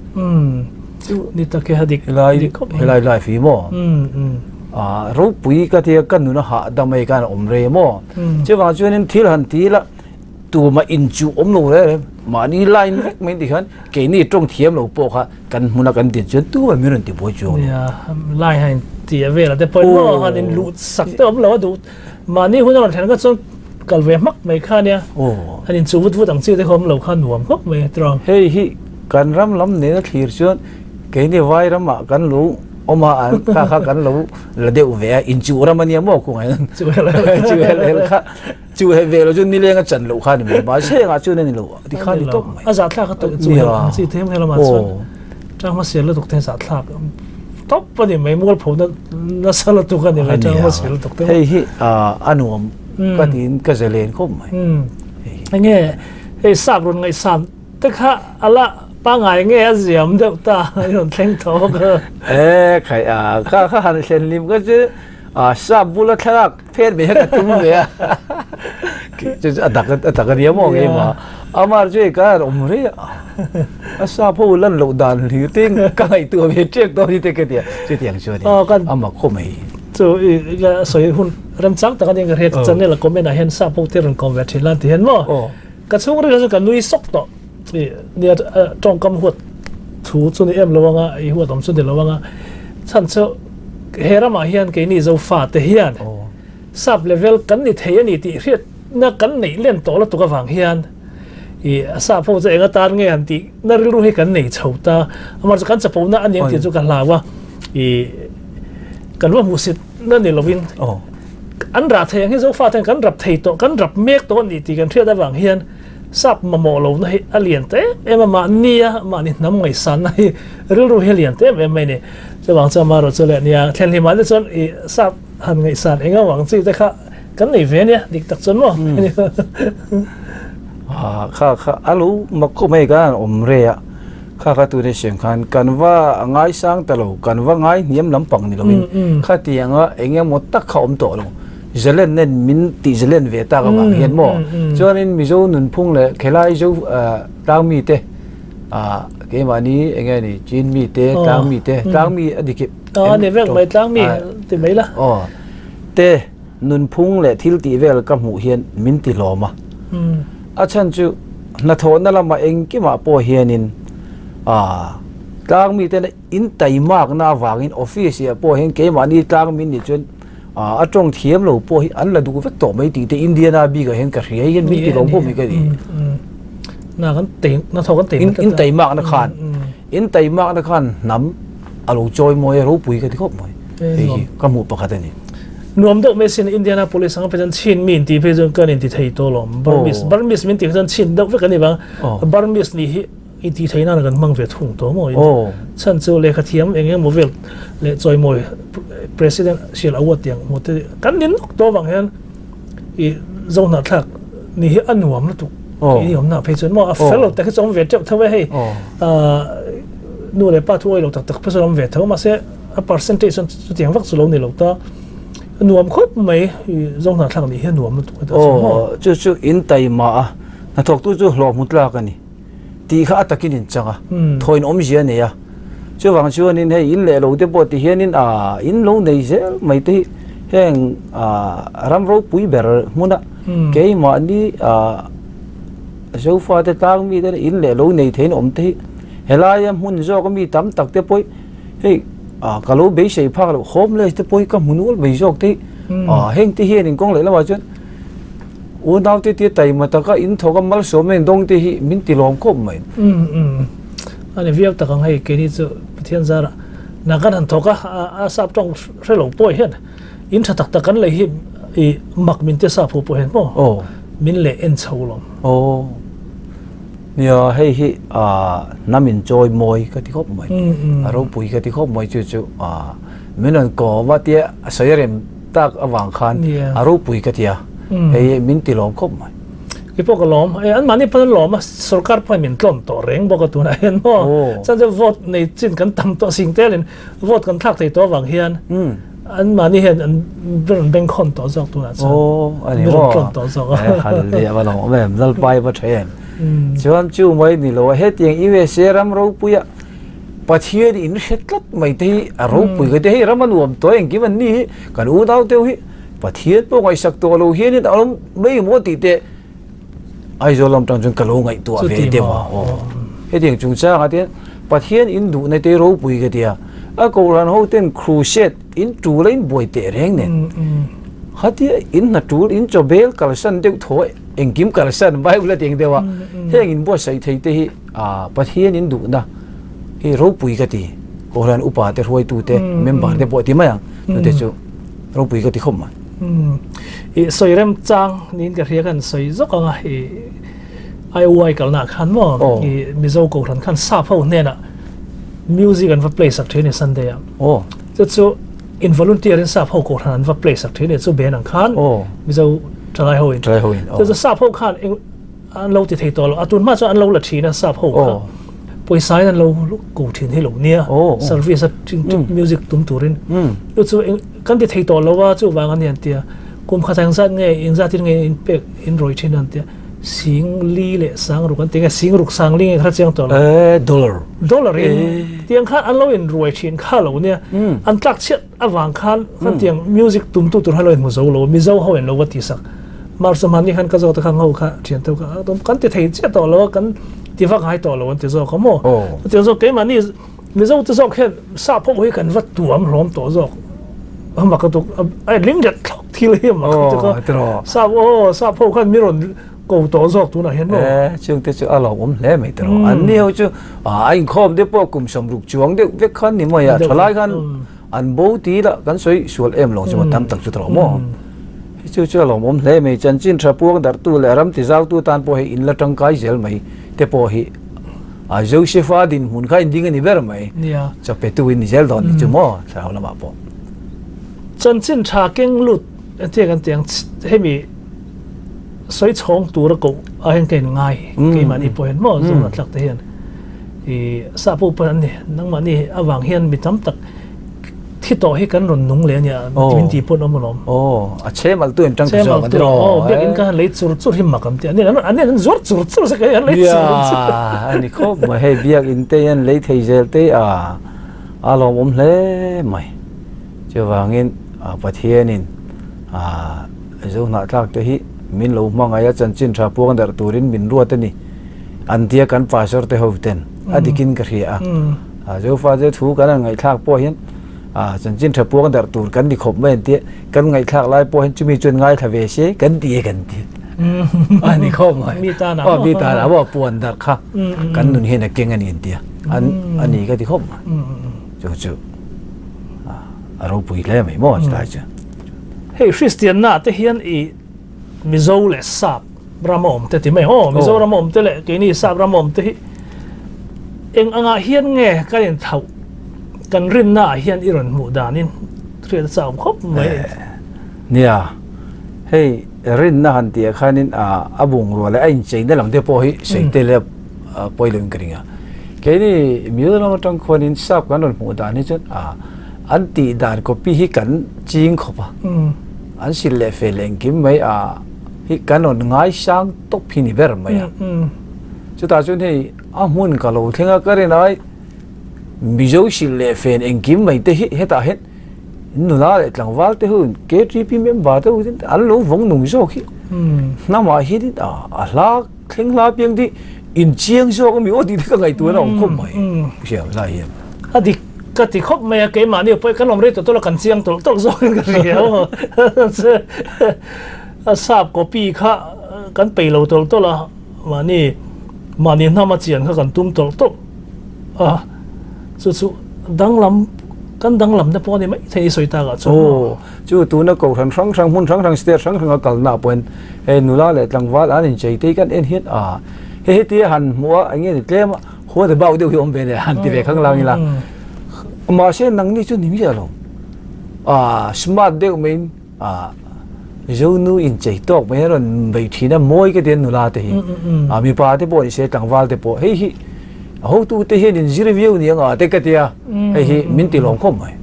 Ni tak e a dik khawp mai. Helai life hi maw? Ropui ka ti a, ka nun a hahdam hei khan a awm rei maw? Chuvang chuanin thil han ti ila Tumah inchuh awm lo reng reng, mahni line vek mai tih khan keini tawng thiam lo pawh kha kan hmuna kan din chuan tumah min rawn ti buai chuang lo. Nia, line han inti a vel a te pawhin maw han inluh sak te awm lo a duh. Mahni hun a rawn thlen kha chuan kal ve hmak mai kha nia. Han inchuh vut vut ang chi te kha awm lo kha nuam khawp mai tiraw. Hei hi kan ram lam nena thlir chuan keini vai ramah kan lo awm a, kha kha kan lo la deuh ve a, inchuh ram a nia maw kawngah hian. Chuh hel hel kha. Chu he ve lo chu nileng a chan loh kha ni mai mahse engah chuan a ni lo ti kha ni tawp mai. A zahthlak a tawh chu hel ang chi them helamah chuan tang hmasial lutuk te zahthlak tawp a ni mai mualpho na nasa lutuk a ni mai tang hmasial lutuk te. Hei hi a nuam ka tiin ka zalen khawp mai. Enge hei sap rawn ngaihsan te kha ala pangai nge a ziam deuh ta i rawn thleng tawh bawk a. E khai a kha kha han thlen lim ka chu sap bula thlalak Phet ve ka tum ve a. Chu chu a dak a dak a nia maw nge ma. Amar chu ka awm rei a. A sap ho lan loh dan hlir te ka ngaihtuah ve ṭek dawn ni te ka tia. Chutiang chu a ni. A mak khawp mai. Chu i la sawi hun remchang tak a nia ka hriat channel a comment ah hian sap ho te rawn kawm ve ṭhin la ti hian maw. Ka chhungril chu ka nui sawk tawh. I nia tawngkam huat thu chu ni em lo anga i huat awm chu ni lo anga chhan chu he ramah hian keini Zofa te hian sap level kan ni thei a ni tih hriatna kan neih len tawh lutuk avang hian i sap ho chu eng atan nge han tih na rilru hi kan nei chho ta amah chu kan chapona a ni ang tih chu ka hlau a i kan va hmuhsit na ni lovin an rah thei ang hi Zofa ten kan rap thei tawh kan rap mek tawh a ni tih kan hriat avang hian Sap mamawh lohna hi a lian ta em em a, mahni a mahni hnam ngaihsanna hi rilru hi a lian ta em em mai a ni. Chuvang chuan amaherawh chu leh nia thlenhlimah te chuan i sap han ngaihsan eng ang chi te kha kan nei ve ania dik tak chuan maw. Kha kha a lo mak khawp mai khan awm rei a, kha kha tuna siam khan kan va ngaisang ta lo, kan va ngai hniam lampang ni lovin khatianga eng emaw tak kha awm tawh lo. Zalen nen min tih zalen ve tak avang hian maw chuanin Mizo nunphung leh khelai Zo tlang mi te keimahni eng nge ni Chin mi te tlang mi te tlang mi a dik a ni vek mai tlang mi ti mai la. Aw. te nunphung leh thil tih vel ka hmuh hian min ti hlawm a. A chhan chu hnathawhna lamah engkimah pawh hianin tlang mite in taimakna avangin office ah pawh hian keimahni tlang min nih chuan a tawng thiam lo pawh hi an la duh vek tawh mai tih te Indiana bikah hian ka hria hian min ti lo pawh mai ka ni. In taimakna khan in taimakna khan hnam a lo chawi mawi a ropui ka ti khawp mai. Hei hi ka hmuh pakhat a ni. Nuam deuh mai sin Indianapolis anga phei chuan Chin mi inti phei chuan kan inti thei tawh lawm. Burmese Burmese min tih phei chuan Chin deuh vek a ni vang. Burmese nih hi inti thei nan kan hmang ve thung tawh maw. Chhan chu lehkha thiam eng emaw vel leh chawimawi President Sial Award tiang hmu te kan ni nawk tawh vang hian i Zohnahthlak nih hi a nuam lutuk. Keini awmna phei chuan maw a fel lo tak hi chu awm ve teuh tho e hei. Nu leh pa thu awih lo tak tak phei chuan awm ve tho mahse a percentage chuan chutiang vak chu lo ni lo ta nuam khawp mai Zohnahthlak nih hi a nuam lutuk a Aw chu chu in taima a hnathawktu chu hlawh hmu tlak a ni tih kha a takin in chang a thawiin awmzia a nei a chuvang chuanin hei in leh lo te pawh ti hianin ah in lo nei zel mai te hi heng ah ram ropui ber hmuna keimahni ah Zofate tlang mite in leh lo nei theiin awm te hi helaia hmun zawka mi tam tak te pawh Hei ah ka lo beisei phak loh homeless te pawh hi ka hmu nual mai zawk te hi ah heng te hian in kawng leh lamah chuan unau te tia taima taka in thawk a malsawm en dawng te hi min ti lawm khawp mai. Umm umm a ni viau tak ang hei keini chu Pathian zarah na kan han thawk a a sap tawng hre lo pawh hian in tha tak tak kan lei hi i mak min tia sap ho pawh hian maw min leh en chho lawm. Aw. Nia, hei hi hnam in chawi mawi ka ti khawp mai. A ropui ka ti khawp mai chu chu min rawn kawm a tia a sawi rem tak avang khan a ropui ka ti a. Hei min ti lawm khawp mai. Kei pawh ka lawm. An mahni pawn an lawm a, sorkar pawhin min tlawm tawh reng bawk a tunah hian maw. Chuan chu vote nei chin kan tam tawh sing telin vote kan thlak thei tawh avang hian an mahni hian an rawn bengkhawn tawh zawk tunah chuan. Min rawn tlawm tawh zawk a. Hal leh a va lawm em, Lalpai va tha em. Chuan chu mai ni lo a, hetiang USA ram ropuia Pathian in hre tlat mai te hi a ropui ka ti, hei ram a nuam tawh engkim an ni hi, kan unau deuh hi Pathian pawh ngaihsak tawh lo hianin a awm mai maw tih te Aizawl lam tang chuan ka lo ngaihtuah ve deuh a, aw hetiang chungchangah te hian Pathian in duhna te ropui ka ti a, a kohhran ho ten crusade in tul a in buai teh reng nen khatia in hna tul in chaw bel kalsan deuh thaw Engkim kalsan Bible a tih ang deuh a, heng inbuatsaih thei te hi Pathian in duhna hi ropui ka ti. Kohhran upa te hruaitu te member te pawh ti mai ang chute chu ropui ka ti khawp mai. I sawi rem chang niin ka hria kan sawi zawk ang a, i IOI kalna ah khan maw i Mizo Kohhran khan sap ho hnenah music an va play sak thin i Sunday ah. Chu chu In volunteer in sap ho kohhran an va play sak thin e chu ben ang khan Mizo thalai ho in chu chu sap ho khan eng an lo ti thei tawh lo a tun hma chuan an lo la thin a sap ho kha pawisa in an lo ko thin hi lo nia service a music tum turin chu chu kan ti thei tawh lo a chu vang a ni an tia kum khat eng zat nge eng zat in nge in pek in rawi thin an tia sing li leh sang ruk an ti nge sing ruk sang li nge kha chiang tawh lo dollar dollar in tiang khan an lo in ruai thin kha lo nia an tlak chhiat avang khan khan tiang music tum tu tur khan lo in hmu zo lo mizo ho in lo va ti sak mar chu hmanni khan ka zawt kha ngho kha thian tho kha kan ti thei chiah tawh lo kan ti vak ngai tawh lo an ti zawk a maw tiang zawk keimahni Mizo te zawk hian sap ho hi kan va tuam hlawm tawh zawk a mak a tuk a ling let thlawk thil hi a mak a tuk a sap aw sap ho khan mi rawn ko tawh zawk tunah hian maw eh chung te chu a lo awm hle mai tawh an ni ho chu a inkhawm te pawh kum sawmruk chuang deuh vek khan ni mai a thalai khan an bo ti la kan sawi sual em lo chu tam tak chu tawh maw chu chu a lo awm hle mai chanchin tha puang darhtu leh ram ti zautu tan pawh hei in la tangkai zel mai te pawh hi A Josefa dinhmun kha in ding a ni ber mai. Nia. Chaw petu in ni zel dawn ni chu maw thlarau lamah pawh. Chanchin tha keng lut entir kan tiang hemi sawi chhawng tura koh ah hian ka in ngai keimahni pawh hian maw zawng tlak te hian i sa pawh pawh an ni nangmahni avang hian mi tam tak Thi tawh hi kan rawn nung leh a nia, min ti pawn awm alawm. Aw, a chhem altu in tang zawk an ti rawh. Aw, biak in ka han lei chur chur hi mak an ti. An an an zuar chur chur se kai an lei chur chur. Ya, ani khawp mai hei biak in te an lei thei zel te a a lawm awm hle mai. Chuvangin Pathianin. Zo hnahthlak te hi min lo hmangaih a chanchin tha puang darh turin min ruat a ni an tia kan pastor te ho ten a dikin ka hria a. Zofa te thu kan han ngaihthlak pawh hian chanchin tha puang darh tur kan ni khawp mai an tia kan ngaihthlak lai pawh hian chumi chuan ngaithla ve se kan ti e kan ti a ni khawp mai. Mi tan ah Mi tan ah maw puan darh kha kan nun hian a keng a ni an tia a ni ka ti khawp mai. Chu chu a ropui hle mai maw chulai chu. Hei Kristianna te hian i Mizo leh Sap ram a awm te ti mai aw Mizo ram a awm te leh keini Sap ram a awm te hi eng angah hian nge kan inthlauh kan rinna ah hian i rawn hmuh danin hriat a chauh khawp mai. Nia hei rinna han tih ah khanin a bungrua leh a incheina lam te pawh hi sawi tel ila pawi loin ka ring a. Keini Mizoram atang khuanin Sap kan rawn hmuh dan hi chuan an tih dan copy hi kan ching khawp a, an sil leh fel engkim mai a hi kan rawn ngaisang tawp hi ni ber mai a. Chutah chuan hei a hmun ka lo thleng a ka rin ai Mizo sil leh fen engkim mai te hi hetah hian nula leh tlangval te hun KTP member te hun an lo vawng nung zawk hi hnamah hian a hla Thleng hla piang tih inchiang zawk a mi aw tih te ka ngaihtuah na awm khawp mai. Hriam lai hian. A dik ka ti khawp mai a, keimahni pawh kan awm rei tawh tawlh a kan chiang tawlh tawlh zawk in ka hria aw. A sap copy kha kan pei lo tawlh tawlh a, mahni mahni hnam a chian kha kan tum tawlh tawlh a, chu chu danglam kan danglamna pawh a ni mai thei i sawi tak ah chuan. Aw. Chu tuna kohhran hrang hrang hmun hrang hrang state hrang hranga kalna pawhin hei nula leh tlangval an inchei te hi kan en hian a hei hetia han hmuh a eng nge ni tlem a huat a bauh deuh hi awm ve le han ti ve khang lang ila mahse nangni chu ni miah lo a smart deuh maiin a Zonu inchei tawk mai a rawn bei thin a mawi ka ti a nula te hi a mipa te pawh ni se tlangval te pawh hei hi a hotu te hian inzir viau ni anga te ka ti a hei hi min ti lawm khawp mai.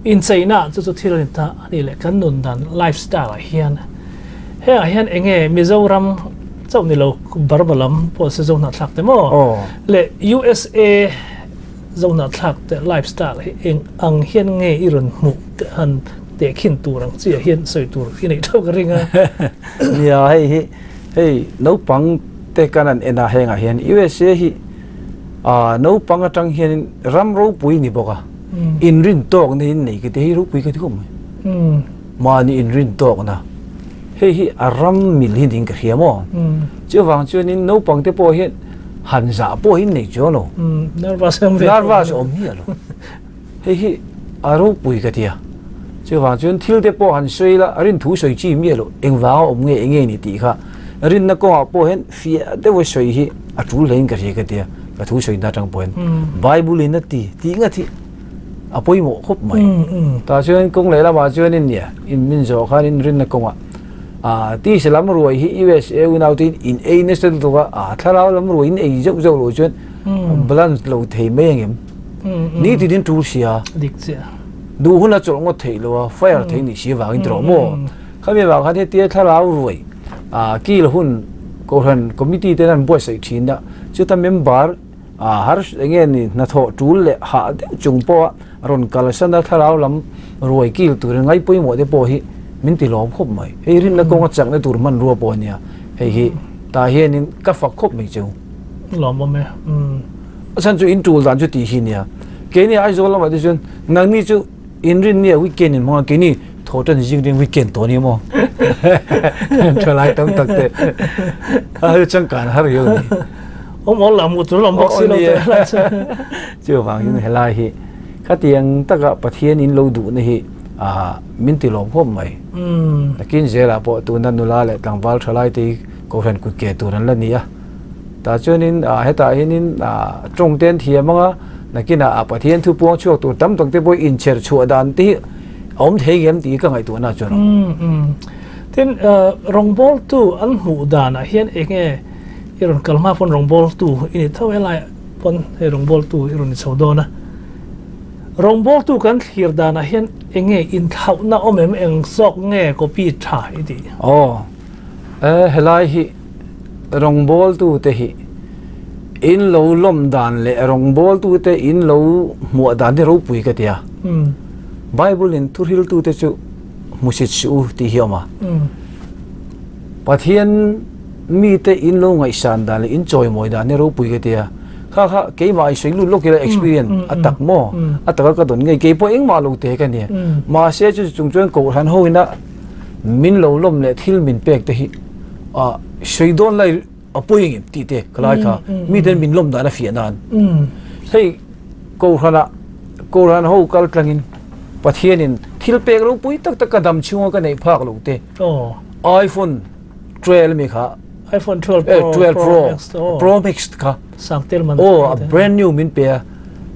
Incheina chu chu thil a ni ta a nih leh kan nun dan life style ah hian hengah hian eng nge Mizoram chauh ni lo Burma lam pawh se Zohnahthlak te maw leh USA Zohnahthlak te life style hi eng ang hian nge i rawn hmuh han tehkhin tur ang chiah hian sawi tur i neih theuh ka ring a. Nia hei hi hei naupang te kan han en a hengah hian USA hi naupang atang hianin ram ropui ni bawk a. Inrin tawkna hi nei ka ti hei ropui ka ti khawp mai. Mahni inrin tawkna hei hi a ram mil hi niin ka hria maw. Chuvang chuanin naupang te pawh hian han zah pawh hi nei chuang lo. Nervous awm ve. Nervous awm hi a lo. Hei hi a ropui ka ti a. Chuvang chuan thil te pawh han sawi la rin thu sawi chi miah lo engvanga awm nge eng nge ni tih kha rinna kawngah pawh hian fiah deuha sawi hi a tul hlein ka hria ka ti a, ka thu sawi na atang pawhin Bible in a ti tih ngat hi a pawimawh khawp mai. Tah chuan kawng leh lamah chuan in nia in min zawh khan in rinna kawngah ah tisa lam ruai hi USA unau te in ei nasa lutuk a, ah thlarau lam ruai in ei zauh zauh loh chuan balance lo thei mai ang em? Nitin in tul sia. Dik chiah. Duh hun a chawlh ngawt theih lo a, fire thei nih si avangin tawh maw? Khami vang khan hetia thlarau ruai ah kil hun Kohhran committee ten an buatsaih thin a, chuta member har eng nge ni hnathawh tul leh hah deuh chung pawha rawn kalsan a thlarau lam ruai kil turin ngai pawimawh te pawh hi min ti lawm khawp mai. Hei rinna kawnga chakna tur hmanrua pawh a nia, hei hi tah hianin ka fak khawp mai cheu. Lawm awm e. Umm. A chhan chu in tul dan chu tih hi nia. Keini Aizawl lamah te chuan nangni chu Inrinni a weekend in hmang a, keini Thawhtan zing ding weekend tawh nia maw? Thalai tam tak te a changkan har riau ni. Awm awl lah hmuh tur awm bawk si lo te lai chu. Chuvangin helai hi khatiang taka Pathian in lo duhna hi min ti lawm khawp mai. Nakin zelah pawh tuna nula leh tlangval thalai te hi Kohhran kut ke tur an la ni a. Tah chuanin hetah hianin tawng te an thiam ang a, nakinah Pathian thu puang chhuak tur tam tak te pawh inchher chhuah dan te hi a awm thei ngem tih hi ka ngaihtuahna chuan a awm. Tin, rawngbawltu an hmuh danah hian eng nge i rawn kal hma pawn rawngbawltu i ni tho helaiah pawn hei rawngbawltu i rawn ni chho dawn a. Rawngbawltu kan thlir danah hian eng nge inthlauhna awm em eng zawk nge copy tha i tih? Aw, helai hi rawngbawltute hi in lo lawm dan leh rawngbawltute in lo hmuah dan hi ropui ka ti a. Bible in thuhriltute chu hmusit suh u tih hi a awm a. Pathian mite in lo ngaihsan dan leh in chawimawi dan hi ropui ka ti a. Kha kha keimah i sawi lut lawk ila experience a tak maw? A taka ka dawn ngei keipawh engmah lo te ka nia. Mahse chu chung chuan kohhran ho ina min lo lawm leh thil min pek te hi ah sawi dawn lai a pawi engem tih te ka lai kha miten min lawm dan a fiah nan. Hei kohhranah kohhran ho kal tlangin Pathianin thil pek ropui tak tak ka dam chhunga ka neih phak lo te iPhone 12 mi kha iPhone 12 Pro, 12 Pro, Pro, Pro Max kha Sangtel man oh a brand new min pe a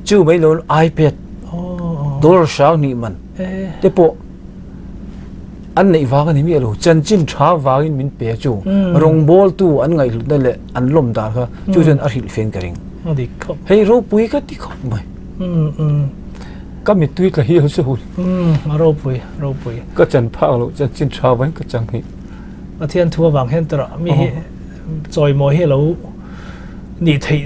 chu mai lo iPad dollar sang ni man te pawh an neih vang ani mi lo chanchin tha vangin min pe chu rawngbawl tu an ngaih hlutna leh an lawm dan kha chu chuan a hrilh fen ka ring hei ropui ka ti khawp mai ka mittui tla hial chu a ropui ropui ka chan phak lo chanchin tha vangin ka chang hi Pathian thu avang hian tawrh mi hi chawimawi hi lo nih theih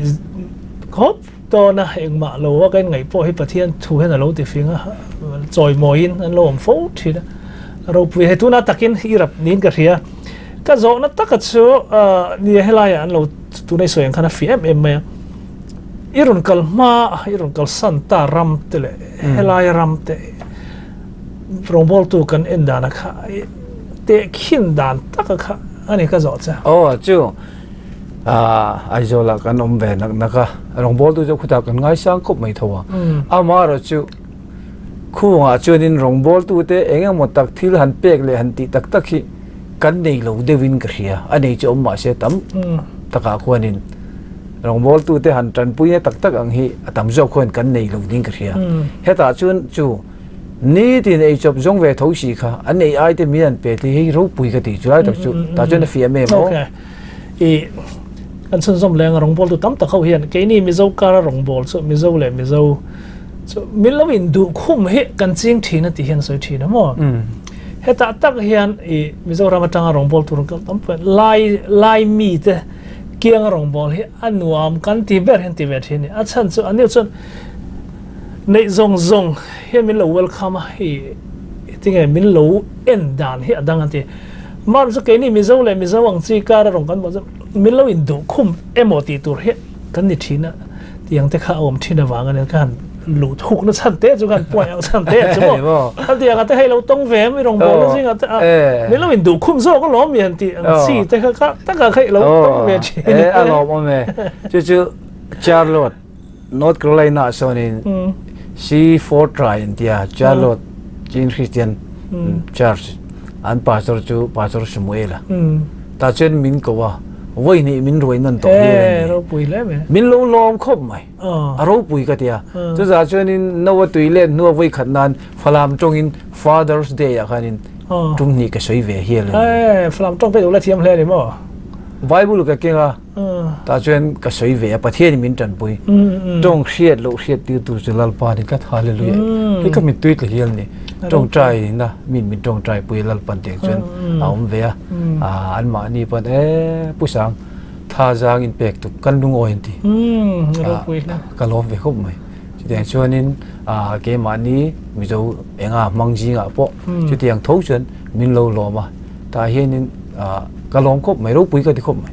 khawp dawn a, engmah lo a ka inngaih pawh hi Pathian thu hian a lo ti fing a, chawimawiin an lo awm fo thin a, ropui hei tuna takin i rap niin ka hria. Ka zawhna taka chu nia helaiah an lo tuna i sawi ang khan a fiah em em mai a, i rawn kal hma i rawn kalsan ta ram te leh helaia ram te Rawngbawltu kan en dana kha tehkhin dan taka kha a ni ka zawh che. Aw chu Aizawlah kan awm ve nak nak a, rawngbawltu chu khutah kan ngaisang khawp mai tho a. Amaherawh chu khungah chuanin rawngbawltute eng emaw tak thil han pek leh han tih tak tak hi kan nei lo deuhin ka hria. A nei chu awm mahse tam takah khuanin rawngbawltute han tanpuina tak tak ang hi a tam zawk khuan kan nei lo ding ka hria. Hetah chuan chu Nitin eichawp zawng ve tho si kha an ei ai te min an pe tih hi ropui ka ti chu lai tak chu tah chuan a fiah em em aw. Ok. I kan chhunzawm leng a rawngbawl tu tam tak ho hian keini Mizo kara rawngbawl chu Mizo leh Mizo chu min lo in duh khum hi kan ching thin a tih hian sawi thin a maw. Hetah tak hian i Mizoram atanga rawngbawl tur kal tam pawh lai lai mi te kianga rawngbawl hi a nuam kan ti ber hian ti ve thin a ni. A chhan chu an ni chuan Neih zawng zawng hian min lo welcome a, hei tinge min lo en dan hi a dang an ti. Mar chu keini Mizo leh Mizo ang chi kar a rawn kan hmuh chuan min lo induh khum emaw tih tur hi kan ni thin a, tiang te kha a awm thin avang a nia ka han luh thuk na chhan te chu ka han puai ang chhan te chu maw. An ti ang a te hei lo tawng ve em i rawn bawl na zingah te a min lo induh khum zawk alawm mi han tih ang chi te kha kha takah kha i lo tawng ve thin. E a lawm awm e chu chu Charlotte. North Carolina ah sawnin C4 Trai an tia Charlotte Chin Christian Church an pastor chu Pastor Samuel a ta chuan min ko a voi ni min ruai nan tawh hi eh ropui hle mai min lo lawm khawp mai a ropui ka tia chu za chuanin no a tui let hnuah voi khat nan Falam tawngin Father's Day ah khanin tum hnih ka sawi ve hial ani eh Falam tawng pawh i lo la thiam hle ani maw Bible ka keng a Tah chuan ka sawi ve a, Pathianin min tanpui. Tawng hriat loh hriat tir tur chu Lalpa ni tlat, Hallelujah. Hei ka mittui tla hial ni. Tawngtai na min min tawngtai pui Lalpan tiang chuan a awm ve a. Anmahni pawn e Pu Sang tha zang in pek tuk kan lungawi an ti. Ka lawm ve khawp mai. Chutiang chuanin keimahni Mizo enga hmang zingah pawh chutiang tho chuan min lo lawm a. Tah hianin ka lawm khawp mai, ropui ka ti khawp mai.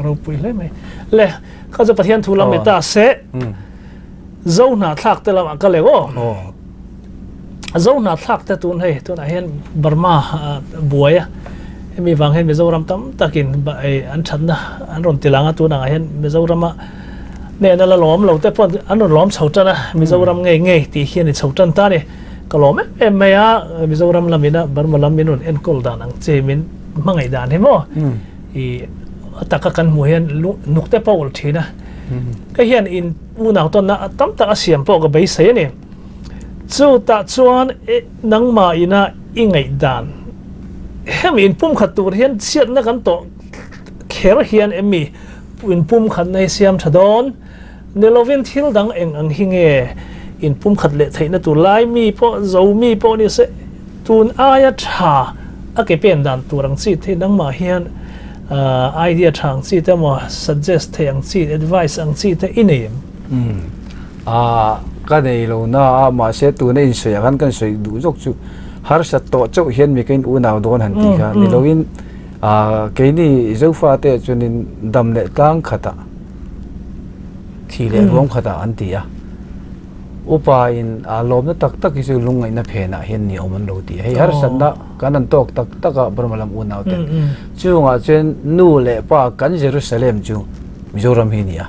Ropui hle mai. Le, kha chu Pathian thu lam ni ta se, Zo hnahthlak te lamah ka leh aw. Zo hnahthlak te tun hei, tunah hian Burma buai a, hemi vang hian Mizoram tam takin an thatna an rawn ti lang a, tunah hian Mizorama nena la lawm lo te pawh an rawn lawm chho tan a, Mizoram ngei ngei tih hian i chho tan ta a ni. Ka lawm em em mai a, Mizoram lam ina Burma lam min rawn enkawl dan ang che min hmangaih dan hi maw i a taka kan hmuh hian nuk te pawh a ulh thin a. Ka hian in unau tawnna a tam tak a siam pawh ka beisei a ni. Chu tah chuan nangmah ina i ngaih dan hemi in pumkhat tur hian chhiatna kan tawh kher hian emi in pumkhatna hi siam tha dawn? Ni lovin thil dang eng ang hi nge inpumkhat leh theihna tur lai mi pawh zo mi pawh ni se tun aia tha a ke pen dan tur ang chi te nangmah hian idea tha ang chi te emaw suggest thei ang chi advice ang chi te i nei em? Umm ka nei lo na a mahse tuna insawi ah khan kan sawi duh zawk chu. Harsat tawh chauh hian mi ka in unau dawn han tih kha ni loin keini Zofate chuanin dam leh tlang khatah thi leh ruam khatah an ti a. Upa in a lawmna tak tak hi chu lungngaihna phenah hian ni awm an lo ti a. Hei harsatna kan an tawk tak tak a Burma lam unau te. Chungah chuan nu leh pa kan Jerusalem chu Mizoram hi a ni a.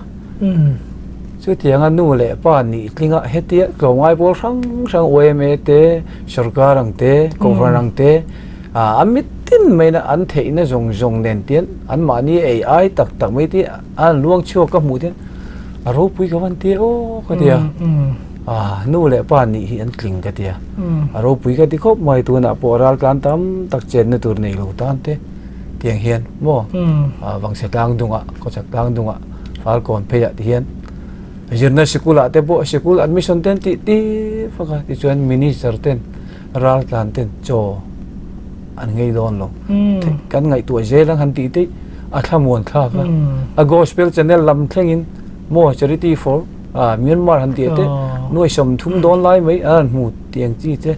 Chutianga nu leh pa nih tlinga hetia tlawmngai pawl hrang hrang yma te, sorkar ang te, kohhran ang te a mitin maina an theihna zawng zawng nen tian anmahni ei ai tak tak mai te an luang chhuak ka hmuh tian a ropui ka van tia aw ka tia a nu leh pa nih hi an tling ka tia a ropui ka ti khawp mai tunah pawh ral tlan tam tak chenna tur nei lo tan te tiang hian maw vangchhe tlang dungah khawchhak tlang dungah falkawn pheiah ti hian zirna sikul ah te pawh sikul admission te an tih tir fak a tichuan minister ten ral tlan ten chaw an ngei dawn lo kan ngaihtuah zel ang han tih te a thlamuan thlak a a gospel channel lam thlengin maw charity for Myanmar han tih te nuai 30 dawn lai mai an han hmu tih ang chi te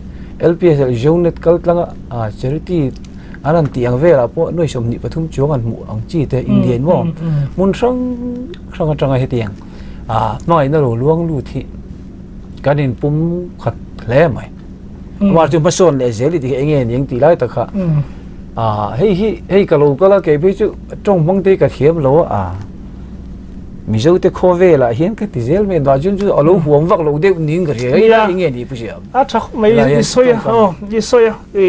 LPS leh Zonet kal tlanga charity an han tih ang velah pawh nuai 23 chuang an hmuh ang chi te India in maw hmun hrang hrang atanga hetiang hmangaihna lo luang lut hi kan inpum khat hle mai. Amah chu hmasawn leh zel i ti hi eng nge ni ang tih lai tak kha ah hei hi hei ka lo kal a kei phei chu tawng hmang te hi ka thiam lo a ah Mizo te khawvel ah hian ka ti zel mai a chuan chu a lo huam vak lo deuh niin ka hria hei lai eng nge ni pu Siam A tha khawp mai i sawi a aw i sawi a i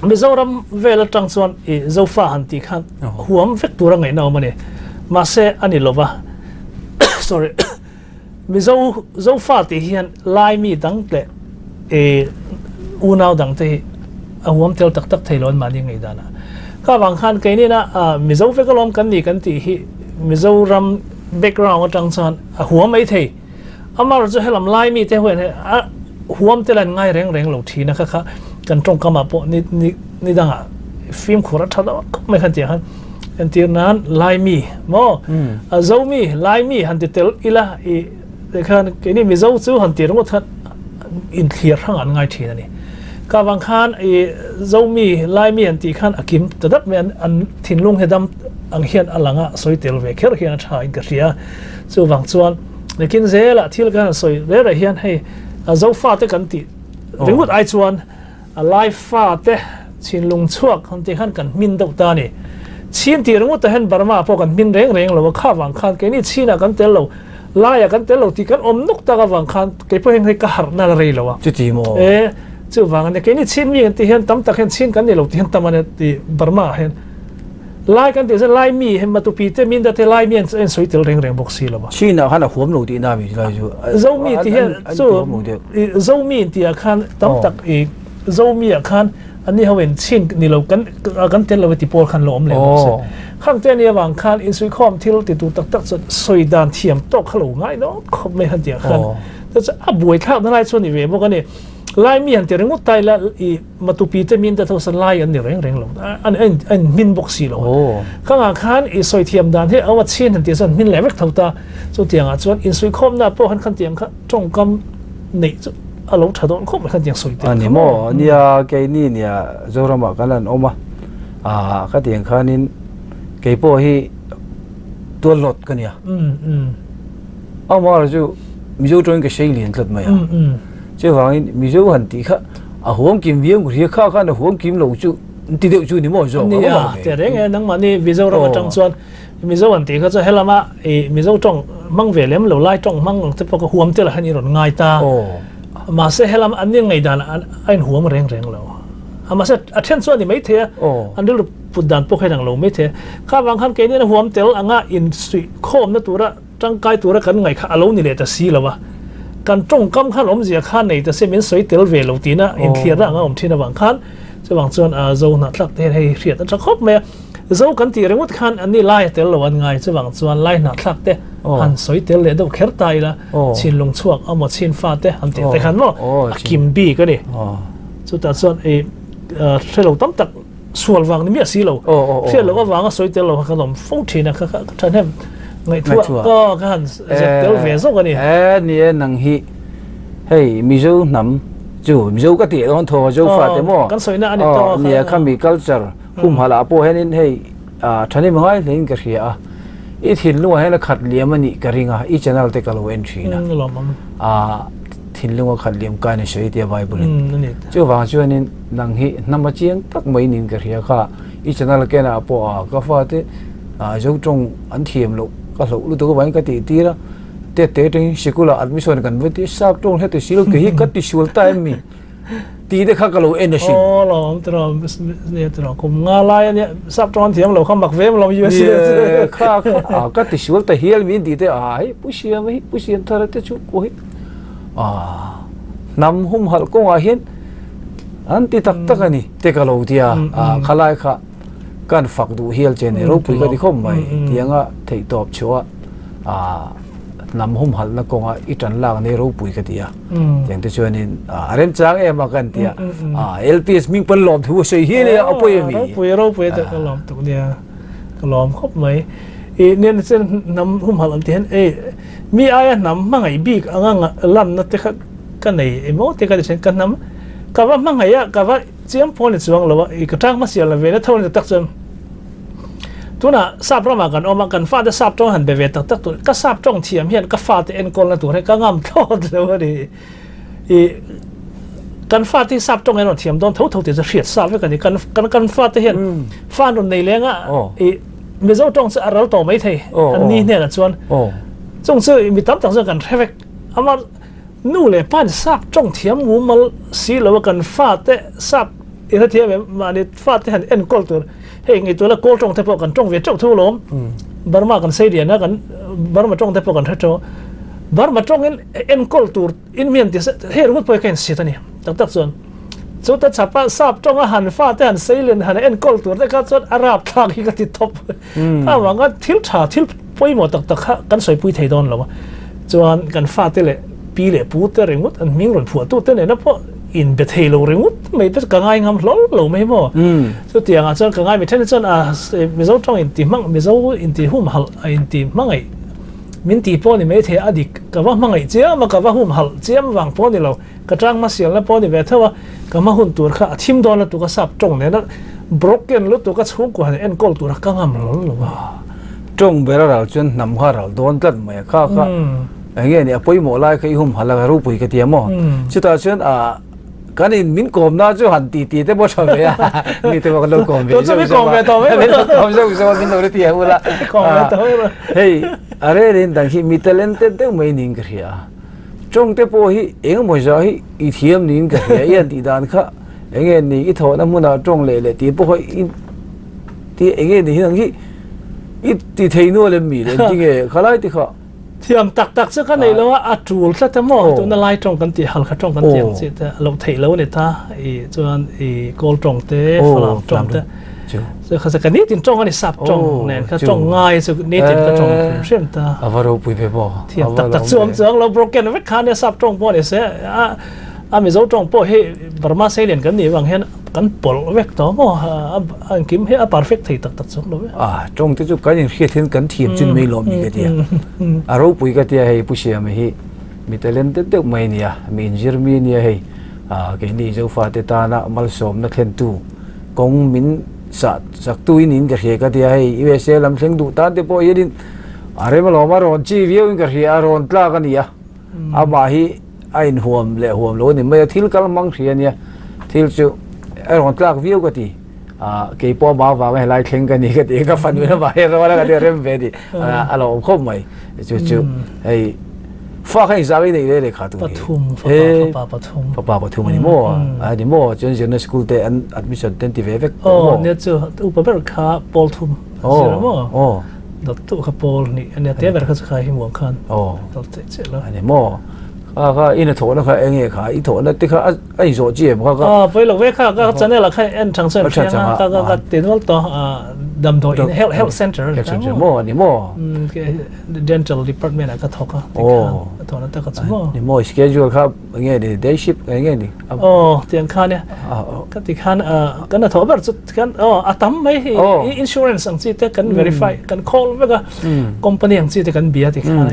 Mizoram vel atang chuan i Zofa han tih khan huam vek tur a ngaihna awm a ni mahse a ni lova sorry. Mizo Zofa tih hian Laimi dang leh unau dang te hi a huam tel tak tak thei lo an mahni ngaihdan ah. Kha vang khan keinin a Mizo vek alawm kan ni kan tih hi Mizoram background atang chuan a huam mai thei. Amaherawhchu chu helam Laimi te huan a huam tel an ngai reng reng lo thin a kha kha kan tawngkam ah pawh ni ni ni dangah fimkhur a tha deuh khawp mai khan tiang khan Entir nan Laimi maw a Zomi Laimi han ti tel ila i tikhan keini Mizo chu han ti ringawt khan inthlir hrang an ngai thin a ni. Ka vang khan i Zomi Laimi an tih khan a kim ta dap mai an an thinlung he dam ang hian a lang a sawi tel ve kher hian a tha in ka hria. Chuvang chuan nikin zelah thil kan han sawi reh reh hian hei a Zofa te kan tih ringawt ai chuan A lai fate chinlung chhuak han tih khan kan hmin deuh ta a ni. Chin tih ringawtah hian Burma pawh kan hmin reng reng lo a, kha vang khan keini Chinah kan tel lo, laiah kan tel lo tih kan awm nawk tak avang khan kei pawh hian hei ka harhna la rei lo a. Chuti maw? E, chuvang a nia. Keini Chin mi kan tih hian tam tak hian Chin kan ni lo tih hian tam a nia tih Burma ah hian. Lai kan tih chuan Lai mi hei Matupi te Minda te Lai mi an an sawi tel reng reng bawk si lo a. Chin ah khan a huam lo tihna mi chu lai chu. Zomi tih hian chu Zomi tih ah khan tam tak i Zomi ah khan an ni ho in Chin ni lo kan kan tel lo ti pawl khan lo awm leh bawk si. Khang te ani avang khan insuikhawm thil ti tur tak tak chuan sawi dan thiam tawk kha lo ngai nawk khawp mai han tih ah khan chu a buaithlak na lai chu a ni ve bawk a ni. Lai mi han ti ringawt ta ila i Matupi te min te tho san lai an ni reng reng lo an an an hmin bawk si lo khangah khan i sawi thiam dan hi awa chin han tih chuan hmin leh vek tho ta chu tiangah chuan insuikhawmna pawh han khan tiang kha tawngkam neih chu a lo tha dawn khawp mai khan tiang sawi tel ani maw nia keini nia Zoramah kan han awm a a ka tiang khanin kei pawh hi tual lawt ka nia amah chu Mizo tawngin ka sei lian tlat mai a chuvangin Mizo han tih kha A huam kim viau ngawt hi kha khan a huam kim lo chu ti deuh chu ni maw zawk a awm ve. Nia, reng e nangmah ni Mizoram atang chuan Mizo an tih kha chu helama i Mizo tawng hmang ve lem lo lai tawng hmang ang te pawh kha huam tel ah hian i rawn ngai ta. Mahse helam an ni ngaihdan a in huam reng reng lo. Mahse a then chu a ni maithei a, an rilru put dan pawh kha inang lo maithei a. Kha vang khan keini an huam tel anga insuih khawmna tura Tangkai tura kan ngaih kha a lo ni leh ta si lo a, kan tawngkam khan awmzia kha nei ta se min sawi tel ve lo tina inthiarna anga awm thin avang khan chuvang chuan Zo hnahthlak te hian hei hriat a tha khawp mai a, Zo kan tih ringawt khan an ni lai a tel lo an ngai chuvang chuan lai hnahthlak te han sawi tel leh deuh kher ta ila chinlung chhuak amaw chin fa te han tih te khan maw a kim bik a ni chutah chuan i hrelo tam tak Sual vang ni miah si lo. Hriat loh avanga sawi tel lo kha kan awm fo thin a, ka thahnem ngaihtuah ka ka han zep tel ve zawk a ni. E ni e nang hi hei Mizo hnam Chu Mizo ka tih dawn thaw Zo fa te maw? Kan sawina a ni tawh a. Nia khami culture humhalh ah pawh hianin hei thahnem ngai hlein ka hria a. I thinlungah hian a khat liam a nih ka ring a, i channel te ka lo en thin a. A thinlunga khat liam kain a sawi tia Bible in. Chuvang chuanin nang hi hnam a chiang tak mai niin ka hria kha i channel kenah pawh a ka fate Zo tawng an thiam loh ka hloh lutuk avangin ka tih tir a. Tete atangin sikula admission kan va ti sap tawng heti si lo kei hi ka ti sual ta em mi tih te kha ka lo en asin. Aw lawm tiraw nia tiraw kum nga lai ania sap tawng an thiam lo kha mak ve em lawm USA chu. Kha kha ka ti sual ta hial min tih te a hei pu siam hi pu siam thar te chu ko hi a hnam humhalh kawngah hian an ti tak tak ani te ka lo tia a khalai kha kan fak duh hial che ni ropui ka ti khawp mai tianga theihtawp chhuah a hnam humhalhna kawnga i tan lak nei ropui ka ti a tiang te chuanin a remchang em a kan tia a LPS hming pawn lawm thu a sawi hial a a pawi a mi ropui ropui te ka lawm tuk nia ka lawm khawp mai i nen chen hnam humhalh an ti hian e mi aia hnam hmangaih bik anga lanna te kha ka nei emaw te ka ti thin ka hnam ka va hmangaih a ka va chiang pawh ni chuang lo a i ka tang hmasial la ve na tho ni tak chuan Tunah sap ramah kan awm a, kan fate sap tawng han be ve tak tak tur, ka sap tawng thiam hian ka fate enkawlna tur hi ka ngam thlawt lo a ni. I kan fate hi sap tawng hi an rawn thiam dawn tho tho tih chu hriat sa vek a ni. Kan kan kan fate hian fa an rawn nei leng a, i Mizo tawng chu a ral tawh mai thei an ni hnenah chuan. Chung chu mi tam tak chuan kan hre vek. Amah Nu leh pa in sap tawng thiam mumal si lo a kan fate sap in a thiam em mahni fate han enkawl tur hei ngaihtuah la kawl tawng te pawh kan tawng ve teuh tho alawm Burma kan sei lian a kan Burma tawng te pawh kan hre teuh Burma tawng in enkawl tur in mi an ti hei ringawt pawh hi ka insit a ni tak tak chuan chu ta chhapa sap tawng a han fate han sei lian han enkawl tur te kha chuan a rapthlak hi ka ti tawp Avanga thil tha thil pawimawh tak tak kha kan sawipui thei dawn lo a, chuan kan fate leh pi leh pu te ringawt an hming rawn phuah tu te nena pawh in be thei lo ringawt mai te ka ngai ngam hlawl lo mai maw. Chutiangah chuan ka ngai mi then chuan a Mizo tawng in ti hmang Mizo in ti humhalh a in ti hmangaih min ti pawh ni mai thei a dik ka va hmangaih chiam a ka va humhalh chiam vang pawh ni lo. Ka tang hmasialna pawh a ni ve tho a, ka hma hun tur kha a thim dawn lutuk a sap tawng nena broken lutuk a chhungkua han enkawl tura ka ngam hlawl lo a. Tawng ber a ral chuan hnam kha a ral dawn tlat mai a, kha kha eng nge ni a pawimawh lai kha i humhalh a ropui ka ti a maw? Chutah chuan ah kan in min kawmna chu han ti ti te pawh tha ve a, mi te pawh kan lo kawm ve zeuh zeuh a, min lo kawm zeuh zeuh a min lo ti ang ula, hei a rel in dang hi mi talented deuh mai niin ka hria a. Tawng te pawh hi eng emaw zah hi i thiam niin ka hria i han tih dan kha eng nge ni i thawhna hmunah tawng leh leh tih pawh kha i ti eng nge ni hi nang hi i ti thei nual em mi le engti nge khalai te kha. Thiam tak tak chu ka nei lo a, a tul tlat a maw tuna lai tawng kan tih halkha tawng kan tih ang chi te a lo theih lo a ni ta i chuan i kawl tawng te falam tawng te Chu kha chu ka nitin tawng a ni sap tawng nen kha tawng ngai chu nitin ka tawng hrim hrim ta. A va ropui ve maw? Thiam tak tak chu awm chuang lo broken vek kha ania sap tawng pawh ni se a a Mizo tawng pawh hi Burma Sailen kan nih vang hian kan pawlh vek tawh maw a engkim hi a perfect thei tak tak chuang lo ve. A tawng te chu kan inhriat hian kan thiam chin mai lawm ni ka tia. A ropui ka tia hei Pu Siama hi mi talented deuh mai a nia, mi inzir mi a nia hei keini Zofate tana malsawmna thlentu. Kawng min sah chak tu in in ka hria ka tia hei USA lam thleng duh tan te pawh hianin a rem alawm a rawn chi viau in ka hria a rawn tlak a ni a amah hi a inhuam leh huam lo a ni mai a thil kal hmang hria a nia thil chu a rawn tlak viau ka ti ah kei pawh amah avanga helai thleng ka ni ka ti ka fanu in amah hi a rawn a ka ti a rem ve a ni a lo awm khawp mai chu chu hei Fa kha engzah nge neih le lehkha tu hi? Pathum, fapa, fapa pathum. Fapa pathum a ni maw? A ni maw? Chuan zirna school te an admission te an ti ve vek tawh maw? Aw, nia chu upa ber kha pawl thum a zir a maw? Aw. Dawttu kha pawl hnih a nia, te ber kha chu kha hi muang khan dawt theih chiah lo. A ni maw? Kha kha in a thawhna kha eng nge kha? I thawhna te kha a inzawh chi em kha kha? Aw, pawi lo ve kha, ka channel ah kha en thang chuan hriang a, ka ka ti nual tawh damdawi in health center a ni ta maw? Health center maw a ni maw? Dental department ah ka thawk a tikhan a thawhna tak a chu maw. Ni maw schedule kha enge ni day shift enge ni? Aw tiang khan e ka ti khan kan a thawh ber chu khan aw a tam mai hi insurance ang chi te kan verify kan call vek a company ang chi te kan bia ti khan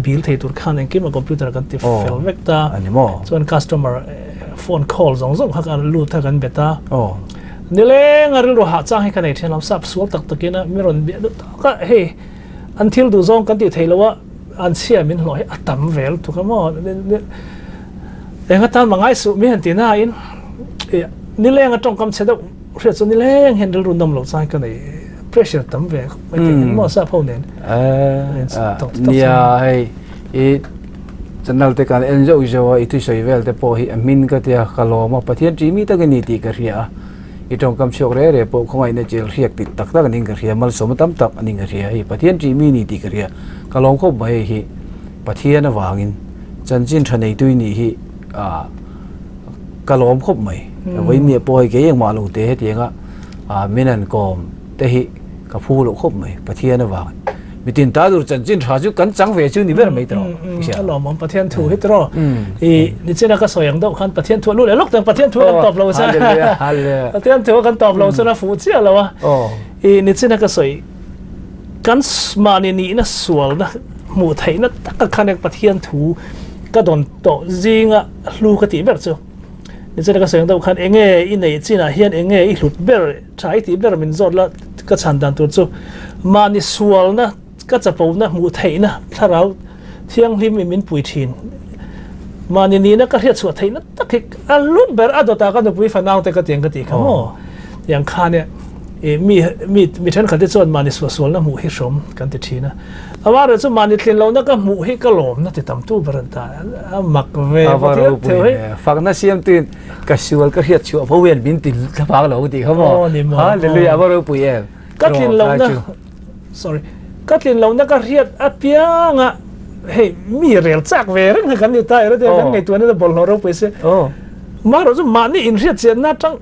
bill thei tur khan engkim a computer kan ti fel vek ta chuan customer. phone call zawng zawng kha kan lut a kan bet a. Nileng a rilru hah chang hi ka nei thin lo, sap sual tak takin a mi rawn biah duh tawk a, hei an thil duh zawng kan tih theih loh a, an chhia min hlawh hi a tam ve lutuk a maw. Eng atan mah ngai suh mi han ti na in nileng a tawngkam chhe deuh hriat chu nileng hian rilru nawm lo chang hi ka nei pressure tam ve khawp mai tih engmaw sap ho nen. Nia hei i channel te kan en zauh zauh a i thusawi vel te pawh hi a hmin ka tia ka lawm a Pathian ṭih mi tak a ni tih ka hria a i tawngkam chhuak reh reh pawh khawngaihna chel hriak tih tak tak a ning ka hria malsawmna tam tak a ning ka hria hei Pathian ṭih mi ni tih ka hria ka lawm khawp mai hei hi Pathian avangin Chanchin tha neitu i nih hi ah ka lawm khawp mai. Vawiin pawh hei kei engmah lo te hetianga ah min han kawm te hi ka phu loh khawp mai Pathian avangin. Mitin ta tur chanchin tha chu kan chang ve chu ni ber mai tawh. A lawmawm Pathian thu hi tawh. I nichina ka sawi ang deuh khan Pathian thu a lu leh lawk teng Pathian thu kan tawp lo chuan Pathian thu kan tawp lo chuan a fuh chiah lo a. I nichina ka sawi Kan mahni nihna sualna hmuh theihna taka khan Pathian thu ka dawn tawh zinga hlu ka tih ber chu. Nichina ka sawi ang deuh khan enge i neih chinah hian enge i hlut ber tha i tih ber min zawt la ka chhan dan tur chu mahni sualna ka chapona hmuh theihna thlarau thianghlim i min pui thin. Mahni nihna ka hriatchhuah theihna tak hi a hlut ber a dawtah ka nupui fanau te ka tiang ka tih kha maw. Tiang khan e i mi mi mi thenkhat te chuan mahni suahsualna hmuh hi hrawm kan ti thin a. Amaherawhchu chu mahni tlin lohna ka hmuh hi ka lawmna ti tam tu ber an ta a mak ve A va ropui ve. Fakna siamtuin ka sual ka hriatchhuah fo hian min ti thlavang lo tih kha maw. Hallelujah a va ropui em. Ka tlin lohna sorry ka tlin lohna ka hriat apianga hei mi rel chak ve reng kha kan ni ta ere te kan ngaihtuahna te bawlhhlawh ropui se marawh chu mahni inhriat chianna atang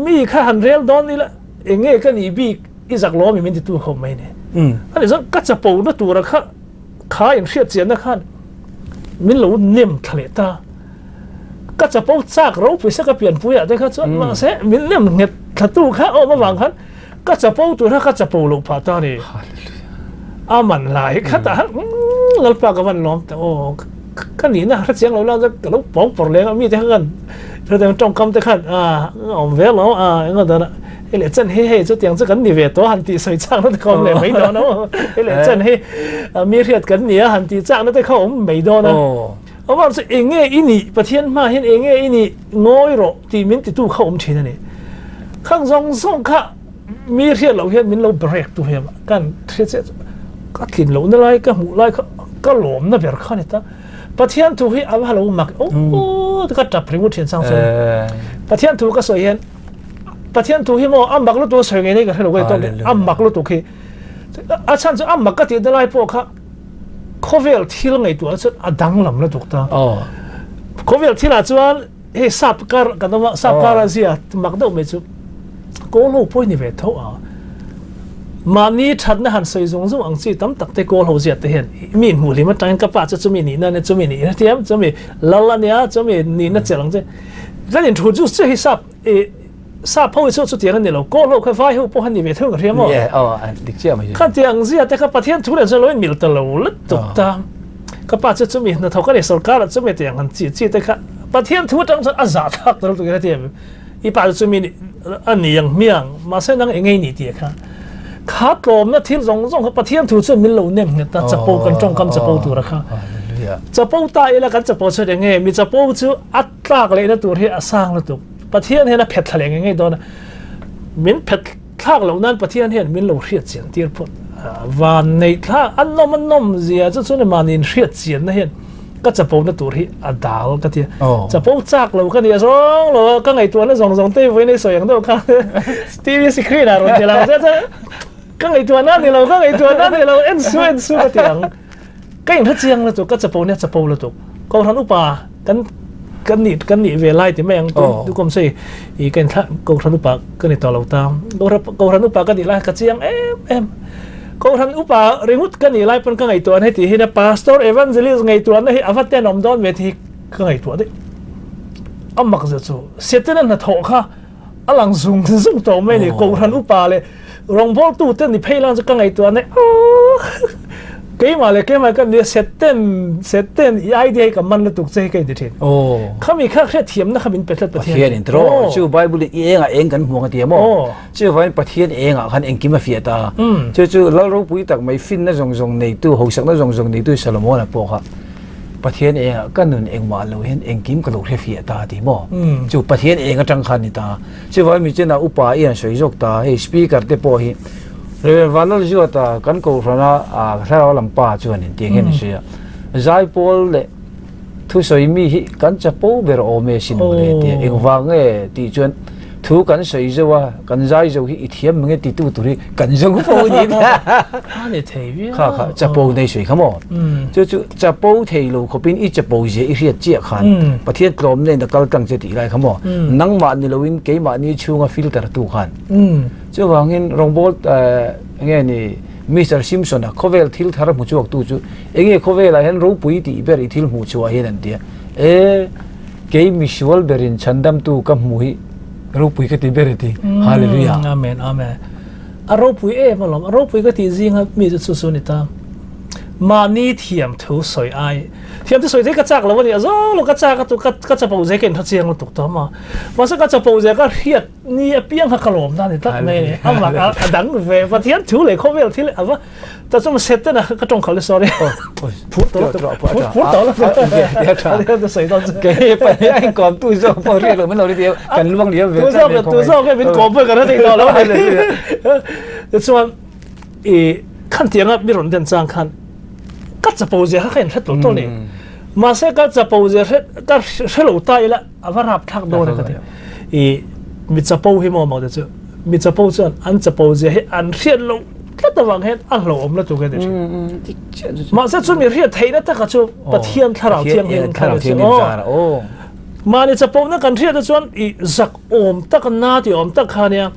mi kha han rel dawn ila enge ka nih bik i zak lawm i min ti tu khawp mai ni ani chuan ka chapo na tura kha kha inhriat chianna khan min lo nem thla leh ta ka chapo chak ropui se ka pianpui ah te kha chuan mahse min nem nghet thla tu kha awm avang khan Ka chapo tur kha ka chapo loh phah ta ni. A man lai kha tah han Lalpa ka van lawm ta aw ka nihna hre chiang lo la ka lo pawng pawr leng a mi te kha kan hre tawngkam te khan a awm ve lo a enga dana hei leh chan hi hei chutiang chu kan ni ve tawh han tih sawi chak na te kha awm leh mai dawn a hei leh chan hi mi hriat kan ni a han tih chak na te kha awm mai dawn a Amah chu enge i nih Pathian hma hian enge i nih ngawi rawh tih min titu kha awm thin a ni. Khang zawng zawng kha mi hriat loh hian min lo break tu hian kan hria chiah chu ka tlin lohna lai ka hmuh lai kha ka lawmna ber kha a ni ta. Pathian thu hi a va lo mak aw ka tap ringawt thin chang chuan Pathian thu ka sawi hian Pathian thu hi maw a mak lutuk a sawi ngei nei ka hre lo ka ti tawk a mak lutuk hi a chhan chu a mak ka tihna lai pawh kha Khawvel thil ngaihtuah chuan a danglam lutuk ta. Khawvel thilah chuan hei sap kar kan awm a, sap kar a zia mak deuh mai chu kawl ho pawh hi ni ve tho a. Mahni thatna han sawi zung zung ang chi tam tak te kawl ho ziat te hian mi inhmuh hlim atangin ka pa chu chumi nihna ania chumi nihna tia chumi lal ania chumi nihna chelh ang che. Kan inthu chu chu hi sap i Sap ho hi chu chutiang a ni lo, kawl ho kha vai ho pawh a ni ve thung ka hria maw? Ni e, aw, dik chiah mai. Khatiang zia te kha Pathian thu leh chuan lo inmil ta lo lutuk ta. Ka pa chu chumi hnathawk a ni, sorkar ah chumi tiang han chi chi te kha Pathian thu atang chuan a zah thlak ta lutuk in a ti em? I pa chu chumi a ni ang hmiang, mahse nang eng ngei ni tih kha. Kha tlawmna thil zawng zawng kha Pathian thu chuan min lo nem nghet a, chapo kan tawngkam chapo tura kha. Chapo ta ila kan chapo chuan eng nge? Mi chapo chu a tlak lehna tur hi a sang lutuk. Pathian hian a phet thla leh ngei ngei dawn a, min phet thlak loh nan Pathian hian min lo hriat chian tir phawt. Van neih thlak a nawm a nawm zia chu chuan mahni in hriat chianna hian ka chapona tur hi a dal ka ti a. Chapo chak lo ka ni a zawng lo a, ka ngaihtuahna zawng zawng te vawiin ei sawi ang deuh kha TV screen ah rawn ti lang zet a, ka ngaihtuahna a ni lo, ka ngaihtuahna a ni lo, en su en su ka ti ang. Ka inhre chiang lutuk, ka chapo nia chapo lutuk. Kohhran upa kan kan nih kan nih ve lai ti mai ang tu tu kom sei i ka inthla kohhran upa ka ni tawh lo ta. Kohhran upa ka nih lai ka chiang em em. Kohhran upa ringawt ka nih lai pawn ka ngaihtuah heti hi na pastor evangelist ngaihtuahna hi a va tenawm dawn ve tih hi ka ngaihtuah daih. A mak zia chu Setana hnathawh kha a lang zung zung tawh mai ni. Kohhran upa leh rawngbawltute ni phei lang chu ka ngaihtuah na aww. Keimah leh keimah ka nia Satan Satan i idea hi ka man lutuk che hi ka inti thin. Oh. Khami kha hriatthiamna kha min pe tlat Pathian. Pathian in tiraw chu Bible in i engah eng kan hmuang a ti a maw? Chuvangin Pathian engah khan engkim a fiah ta. Chu chu Lal ropui tak mai finna zawng zawng neitu, hausakna zawng zawng neitu Solomon-a pawh kha Pathian engah ka nun engmah lo hian engkim ka lo hre fiah ta a ti maw? Chu Pathian eng atang khan ni ta. Chuvangin mi chenah upa i han sawi zawk ta, hei speaker te pawh hi Rev. Vanlalzuata kan kohhrana thlarau lam pa chuanin tiang hian a sawi a, Zaipawl leh thusawi mi hi kan chapo ber awm e sin mawle tia engvang nge tih chuan thu kan sawi zo a, kan zai zo hi i thiam mange titu tur hi kan zo fo a ni A ni thei viau. Kha kha chapo nei sawi kha maw? Chu chu chapo thei lo khawpin i chapo zia i hriat chiah khan Pathian tlawm nen a kal tlang che tih lai kha maw? Nangmah ni loin keimahni chhunga filter tu khan. Chuvangin rawngbawl enge ni Mister Simpson-a khawvel thil thar hmu chhuak tu chu enge khawvelah hian ropui tih ber i thil hmuh chhuah hian an ti a, e kei misual berin chhandamtu ka hmu hi ropui ka ti ber a ti. Hallelujah. Amen, amen. A ropui em alawm, a ropui ka tih zinga mi chu chu chu ni ta. Mahni thiam thu sawi ai, thiam thu sawi te ka chak lo a ni, a zo lo ka chak a tu ka ka chapo zia ka inhre chiang lutuk tawh a, mahse ka chapo zia ka hriat Ni apiang kha ka lawm na ni tlat mai ni. A mak a dang ve Pathian thu leh khawvel thil a va ta chu Satan a ka tawng khalh sorry. Phur tawh lo phur tawh lo ta sawi dawn chu. Kei pa hi a inkawm tu zawk pawh hriat loh min lo ri tia kan luang liam ve Tu zawk tu zawk he min kawm pawh kan hre thei tawh lo. Tichuan i khan tianga mi rawn den chang khan ka chapo zia kha ka inhre tul tul ni. Mahse ka chapo zia hre ka hre lo ta ila A va rap thlak dawn a ka ti. I mi chapo hi maw maw te chu mi chapo chuan an chapo zia hi an hriat loh tlat avang hian a hlauhawm lutuk a ni thin. Mahse chu mi hriat theihna taka chu Pathian thlarau thianghlim thlarau thianghlim aw. Mahni chapona kan hriat chuan i zak awm tak na ti awm tak kha nia.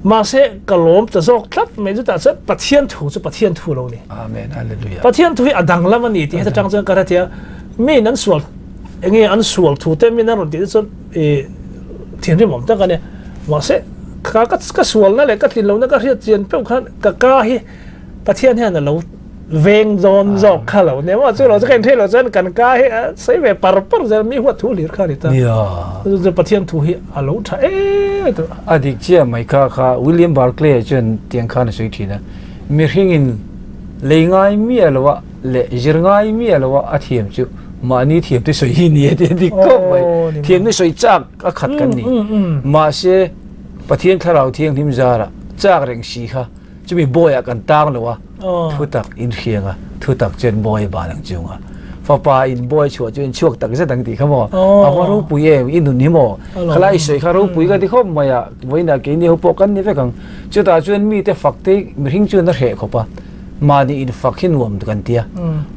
Mahse ka lawm ta zawk tlat mai chutah chuan Pathian thu chu Pathian thu lo ni. Amen Hallelujah. Pathian thu hi a danglam a ni tih heta tang chuan ka hre thei a. Mi in an sual enge an sual thu te min a rawn tih te chuan i thinrim awm tak a nia. Mahse ka ka sualna leh ka tlin lohna ka hriat chian peuh khan ka ka hi Pathian hian a lo veng dawn zawk kha lo nia maw chu lo chu ka inhriat loh chuan kan ka hi a sawi ve par par zel mi huat thu hlir kha a ni ta. Chu chu Pathian thu hi a lo tha em tawh. A dik chiah mai kha kha William Barclay chuan tiang khan a sawi thin a, mihringin lei ngai miah loh a leh zir ngai miah lo a a thiam chu mahni thiam te sawi hi ni a ti a dik khawp mai thiam te sawi chak a khat kan ni mahse Pathian thlarau thianghlim zara chak reng si kha chumi bawi ah kan tang lo a thutak in hriang a thutak chuan bawi a ban ang chung a fapa in bawi chhuah chu in chhuak tak zet ang tih kha maw a va ropui em i nun hi maw khalai sawi kha ropui ka ti khawp mai a vawiinah keini ho pawh kan ni vek ang chutah chuan mite fak te mihring chuan a hreh khawp a Mahni infak hi nuam kan tia.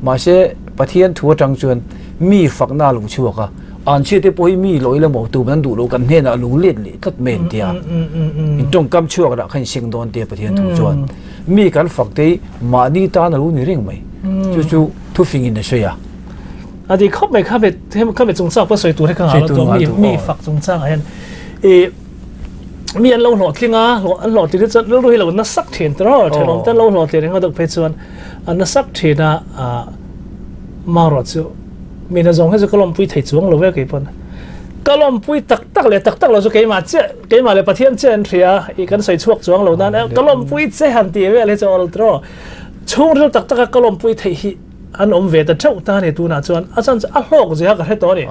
Mahse, Pathian thu atang chuan mi fakna a lo chhuak a, anchhia te pawh hi mi lawih la maw tu an duh lo kan hnenah a lo let leh tlat mai an tia. In tawngkam chhuak rah kha in seng dawn tia Pathian thu chuan mi kan fak te hi mahni tan a lo ni reng mai. Chu chu thufing in a sawi a. A ti khawp mai kha ve kha ve chungchang pawh sawi tur hi ka ngah lo tawh mi mi fak chungchang ah hian i mi an lo hlawhtling a, an hlawhtling hi chuan rilru hi lo na sak thin ta rawh, thenawm te an lo hlawhtling ringawt deuh phei chuan an na sak thin a, ah marawh chu mi na zawng hi chu ka lawmpui thei chuang lo ve kei pawn. Ka lawmpui tak tak leh tak tak lo chu keimah chiah, keimah leh Pathian chiah an hria i kan sawi chhuak chuang lo nan ka lawmpui che han tih vel hi chu awl tawh. Chhungril tak taka ka lawmpui theih hi an awm ve ta theuh ta a ni tunah chuan a chhan chu a hlawk zia ka hre tawh a ni.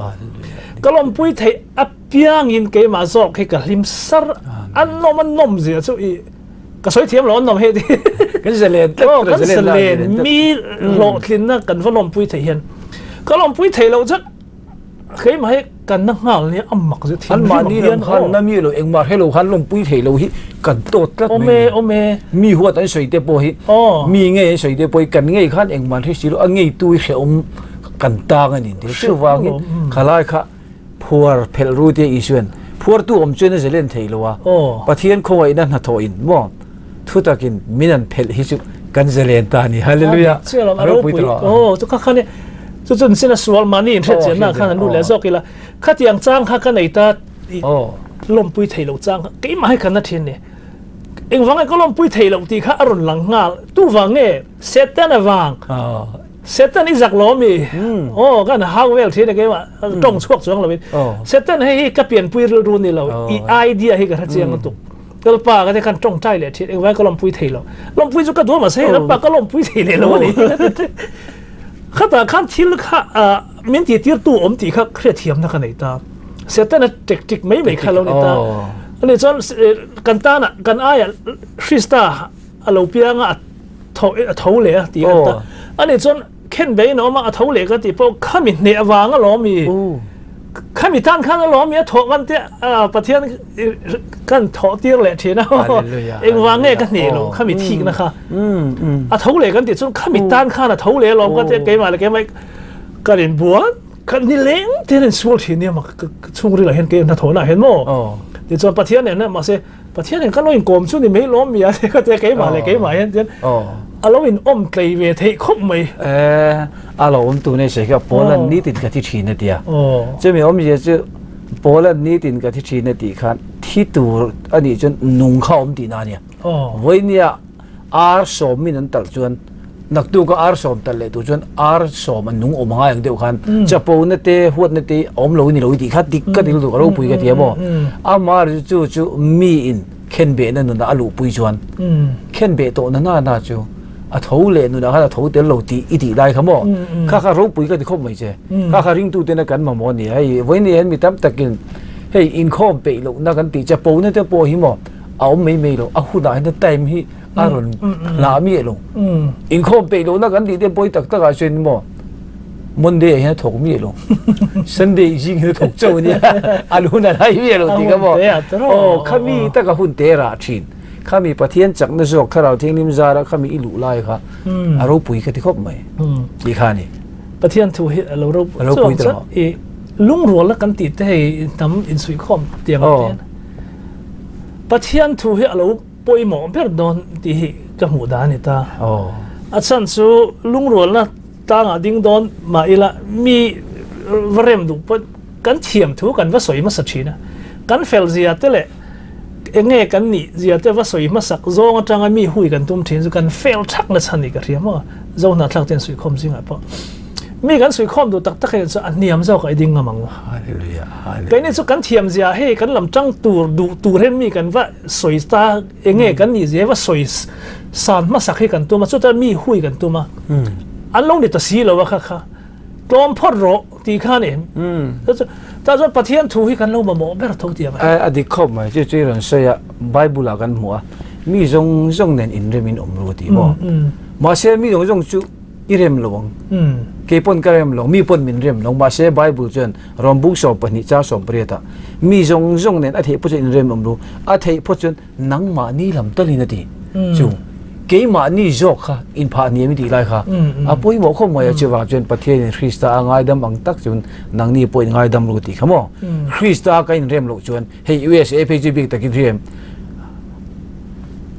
Ka lawmpui theih a Piangin keimah zawk hi ka hlim sar a nawm a nawm zia chu i ka sawi thiam lo an nawm hei ti. Kan zalen tlat kan zalen mi hlawhtlinna kan va lawmpui theih hian ka lawmpui theih loh chuan keimah hi kan na nghal nia a mak zia thin an mahni lam khan na mi lo engmah hre lo khan lawmpui theih lo hi kan tawt tlat mai awm e awm e mi huat an sawi te pawh hi mi ngei an sawi te pawh hi kan ngei khan engmah hre si lo a ngeitu hi hrehawm kan tang a ni ti chuvangin khalai kha Phuar phelh ru tia Isuan phuartu awm chuan a zalen thei lo a, Pathian khawngaihna hnathawh in maw thutakin min an phelh hi chu kan zalen ta a ni. Hallelujah! A ropui ta rawh. Aw chu kha khan chu chun sin a sual mahni in hriat chianna khan an lut leh zawk ila khatiang chang kha ka nei ta i lawmpui thei lo chang kha keimah hi kan na thin ni. Engvang nge ka lawmpui thei loh tih kha a rawn lang nghal. Tu vang nge? Setana vang. Setan i zak lo mi? Aw, kan hau vel thin a keimah tawng chhuak chuang loin. Setan hei hi ka pianpui rilru ni lo, i idea hi ka hre chiang lutuk. Lalpa ka te khan tawngtai leh thin, engvang ka lawmpui thei lo. Lawmpui chu ka duh mahse Lalpa ka lawmpui thei leh lo a ni. Khatah khan thil kha min tih tir tu awm tih kha hriatthiamna ka nei ta. Setana tactic mai mai kha lo ni ta. Ani chuan kan tana kan aia Krista a lo piang a a tho leh a tih kan ta. Ani chuan khen bein a awm a a tho leh ka tih pawh khami hneh avang alawm i khami tan khan alawm i a thawh kan te Pathian kan thawh tir leh thin a engvang nge ka hneh lo khami thikna kha a tho leh kan tih chuan khami tan khan a tho leh alawm ka te keimah leh keimah kan inbuan kan ni leng te hian insual thin nia mak chhungril ah hian kei hnathawhna ah hian maw tichuan Pathian nen mahse Pathian nen kan lo inkawm chu ni mai lawm mi a ka tia keimah leh keimah hian chuan a lo in awm tlei ve theih khawp mai. E a lo awm tu nei se kha Poland nitin ka thi thin a tia. Chumi awmzia chu Poland nitin ka thi thin a tih khan thi tur a nih chuan nung kha awm tihna a nia. Vawinia ar sawmin an talh chuan naktuka ar sawm talh leh tur chuan ar sawm an nung awm angai ang deuh khan chapona te huatna te awm lo ni lo tih kha dik ka dil duh ka ropui ka ti a maw ama chu chu mi in khenbehna nunah a luhpui chuan khenbeh tawh na na na chu a tho leh nunah khan a tho tel lo tih i tih lai kha maw kha kha ropui ka ti khawp mai che kha kha ringtu tena kan mamawh a ni hei vawiin hian mi tam takin hei inkhawm peih lohna kan tih chapona te pawh hi maw a awm mai mai lo a hunah hian time hi a rawn hlah miah lo inkhawm peih lohna kan tih te pawi tak tak ah chuan maw Monday ah hian a thawk miah lo Sunday zing hian a thawk chauh ania an hun a lai miah lo tih kha maw aw khami taka hun te rah thin khami Pathian chakna zawk Thlarau Thianghlim zara khami i luh lai kha a ropui ka ti khawp mai tih kha a ni. Pathian thu hi a lo ropui chuan i lungrualna kan tih te hei hnam insuihkhawm tiang te hian Pathian thu hi a lo pawimawh ber dawn tih hi ka hmuh dan a ni ta. A chhan chu lungrualna tlangah ding dawn mah ila mi va rem duh pawh kan thiam thu kan va sawi hmasa thin a. Kan fel zia te leh eng nge kan nih zia te va sawi hmasak zawng atanga mi hui kan tum thin chu kan fel thak na chhan nih ka hria maw. Zohnahthlak ten suihkhawm zingah pawh mi kan suihkhawm duh tak tak hian chu a hniam zawk ah i ding ngam ang u. Keini chu kan thiam zia hei kan lam tang tur duh tur hian mi kan va sawi ta eng nge kan nih zia va sawi san hmasak hi kan tum a chuta mi hui kan tum a an lo ni ta si lo a kha kha tlawm phawt rawh tih kha ni ta chuan Pathian thu hi kan lo mamawh ber tho tiang a a dik khawp mai chu chu i rawn sawi a Bible ah kan hmu a mi zawng zawng nen inrem in awm ru tih maw Mahse mi zawng zawng chu i rem lo ang. Kei pawn ka rem lo, mi pawn min rem lo. Mahse Bible chuan Rom buk 12 cha 18 ah mi zawng zawng nen a theih pawh chuan in rem awm lo, a theih phawt chuan nangmahni lam talin a ti. Chu keimahni zawk kha inphah hniam i tih lai kha a pawimawh khawp mai a. Chuvang chuan Pathianin Krista a ngaidam ang tak chuan nangni pawh in ngaidam ru tih kha maw. Krista ka inrem loh chuan Hei USA phei chu bik takin hriam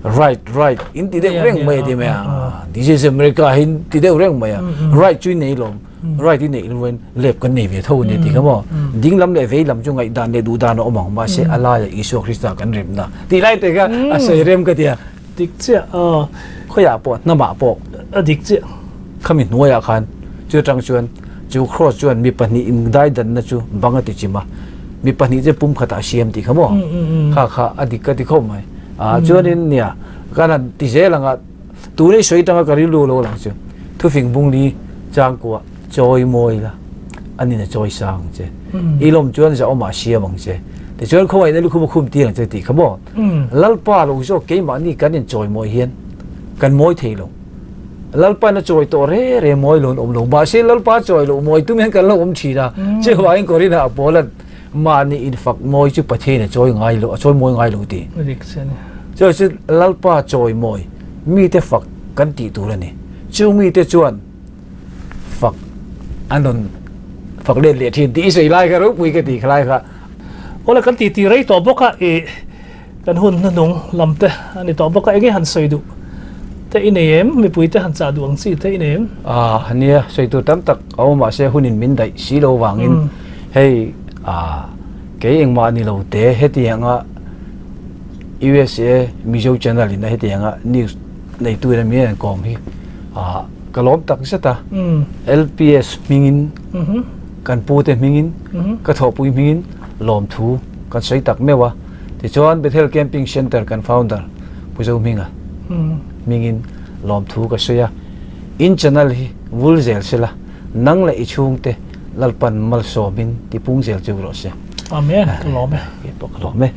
right right in ti deuh reng mai a ti mai a this is America hi ti deuh reng mai a right chu nei lom right i nei loin left kan nei ve tho ni ti kha maw ding lam leh vei lam chu ngaih dan leh duh dan a awm ang mahse a laia Isua Krista kan remna tih lai te kha a sawi rem ka tia dik chiah a khawiah pawh hnamah pawh a dik chiah khami hnuaiah khan chu atang chuan chu cross chuan mi pahnih indaidanna chu bang a ti chim a mi pahnih chu pum khatah siam tih kha maw kha kha a dik ka ti khawp mai a chuanin nia kan han ti zel anga tun i sawi tanga ka rilru lo lang chu thufing bungli changkua chawi mawi la anin a chawi sang ang che i lawm chuan zahawmah siam ang che tichuan khawngaihna lukhum a khum tir ang che tih kha maw Lalpa lo zawk keimahni kan inchawimawi hian kan mawi thei lo. Lalpain a chawi tawh re re mawi lo an awm lo. Mahse Lalpa chawi loh mawi tum hian kan lo awm thin a. Chuvangin Korinah Paula'n mahni infak mawi chu Pathiain a chawi ngai lo, a chawi mawi ngai lo ti. Chu chu Lalpa chawi mawi mite fak kan tih tur a ni. Chu mite chuan fak an rawn fak let leh thin tih i sawi lai kha ropui ka tih kha lai kha. Awle kan titi rei tawh bawk a i kan hun hnuhnung lam te a ni tawh bawk a enge han sawi duh te i nei em mipui te han chah duh ang chi te i nei em? Ah nia sawi tur tam tak a awm mahse hunin min daih si lo vangin hei ah kei engmah ni lo te hetianga. USA Mizo channel in a hetianga news neitu in min rawn kawm hi ka lawm tak zet a. LPS hmingin kan pute hmingin ka thawhpui hmingin lawmthu kan sawi tak meuh a. Tichuan Bethel Camping Centre kan founder Pu Zohminga hmingin lawmthu ka sawi a. In channel hi vul zel sela nang leh i chhungte Lalpan malsawmin tipung zel chu rawh se. Amen, ka lawm e. Kei pawh ka lawm e.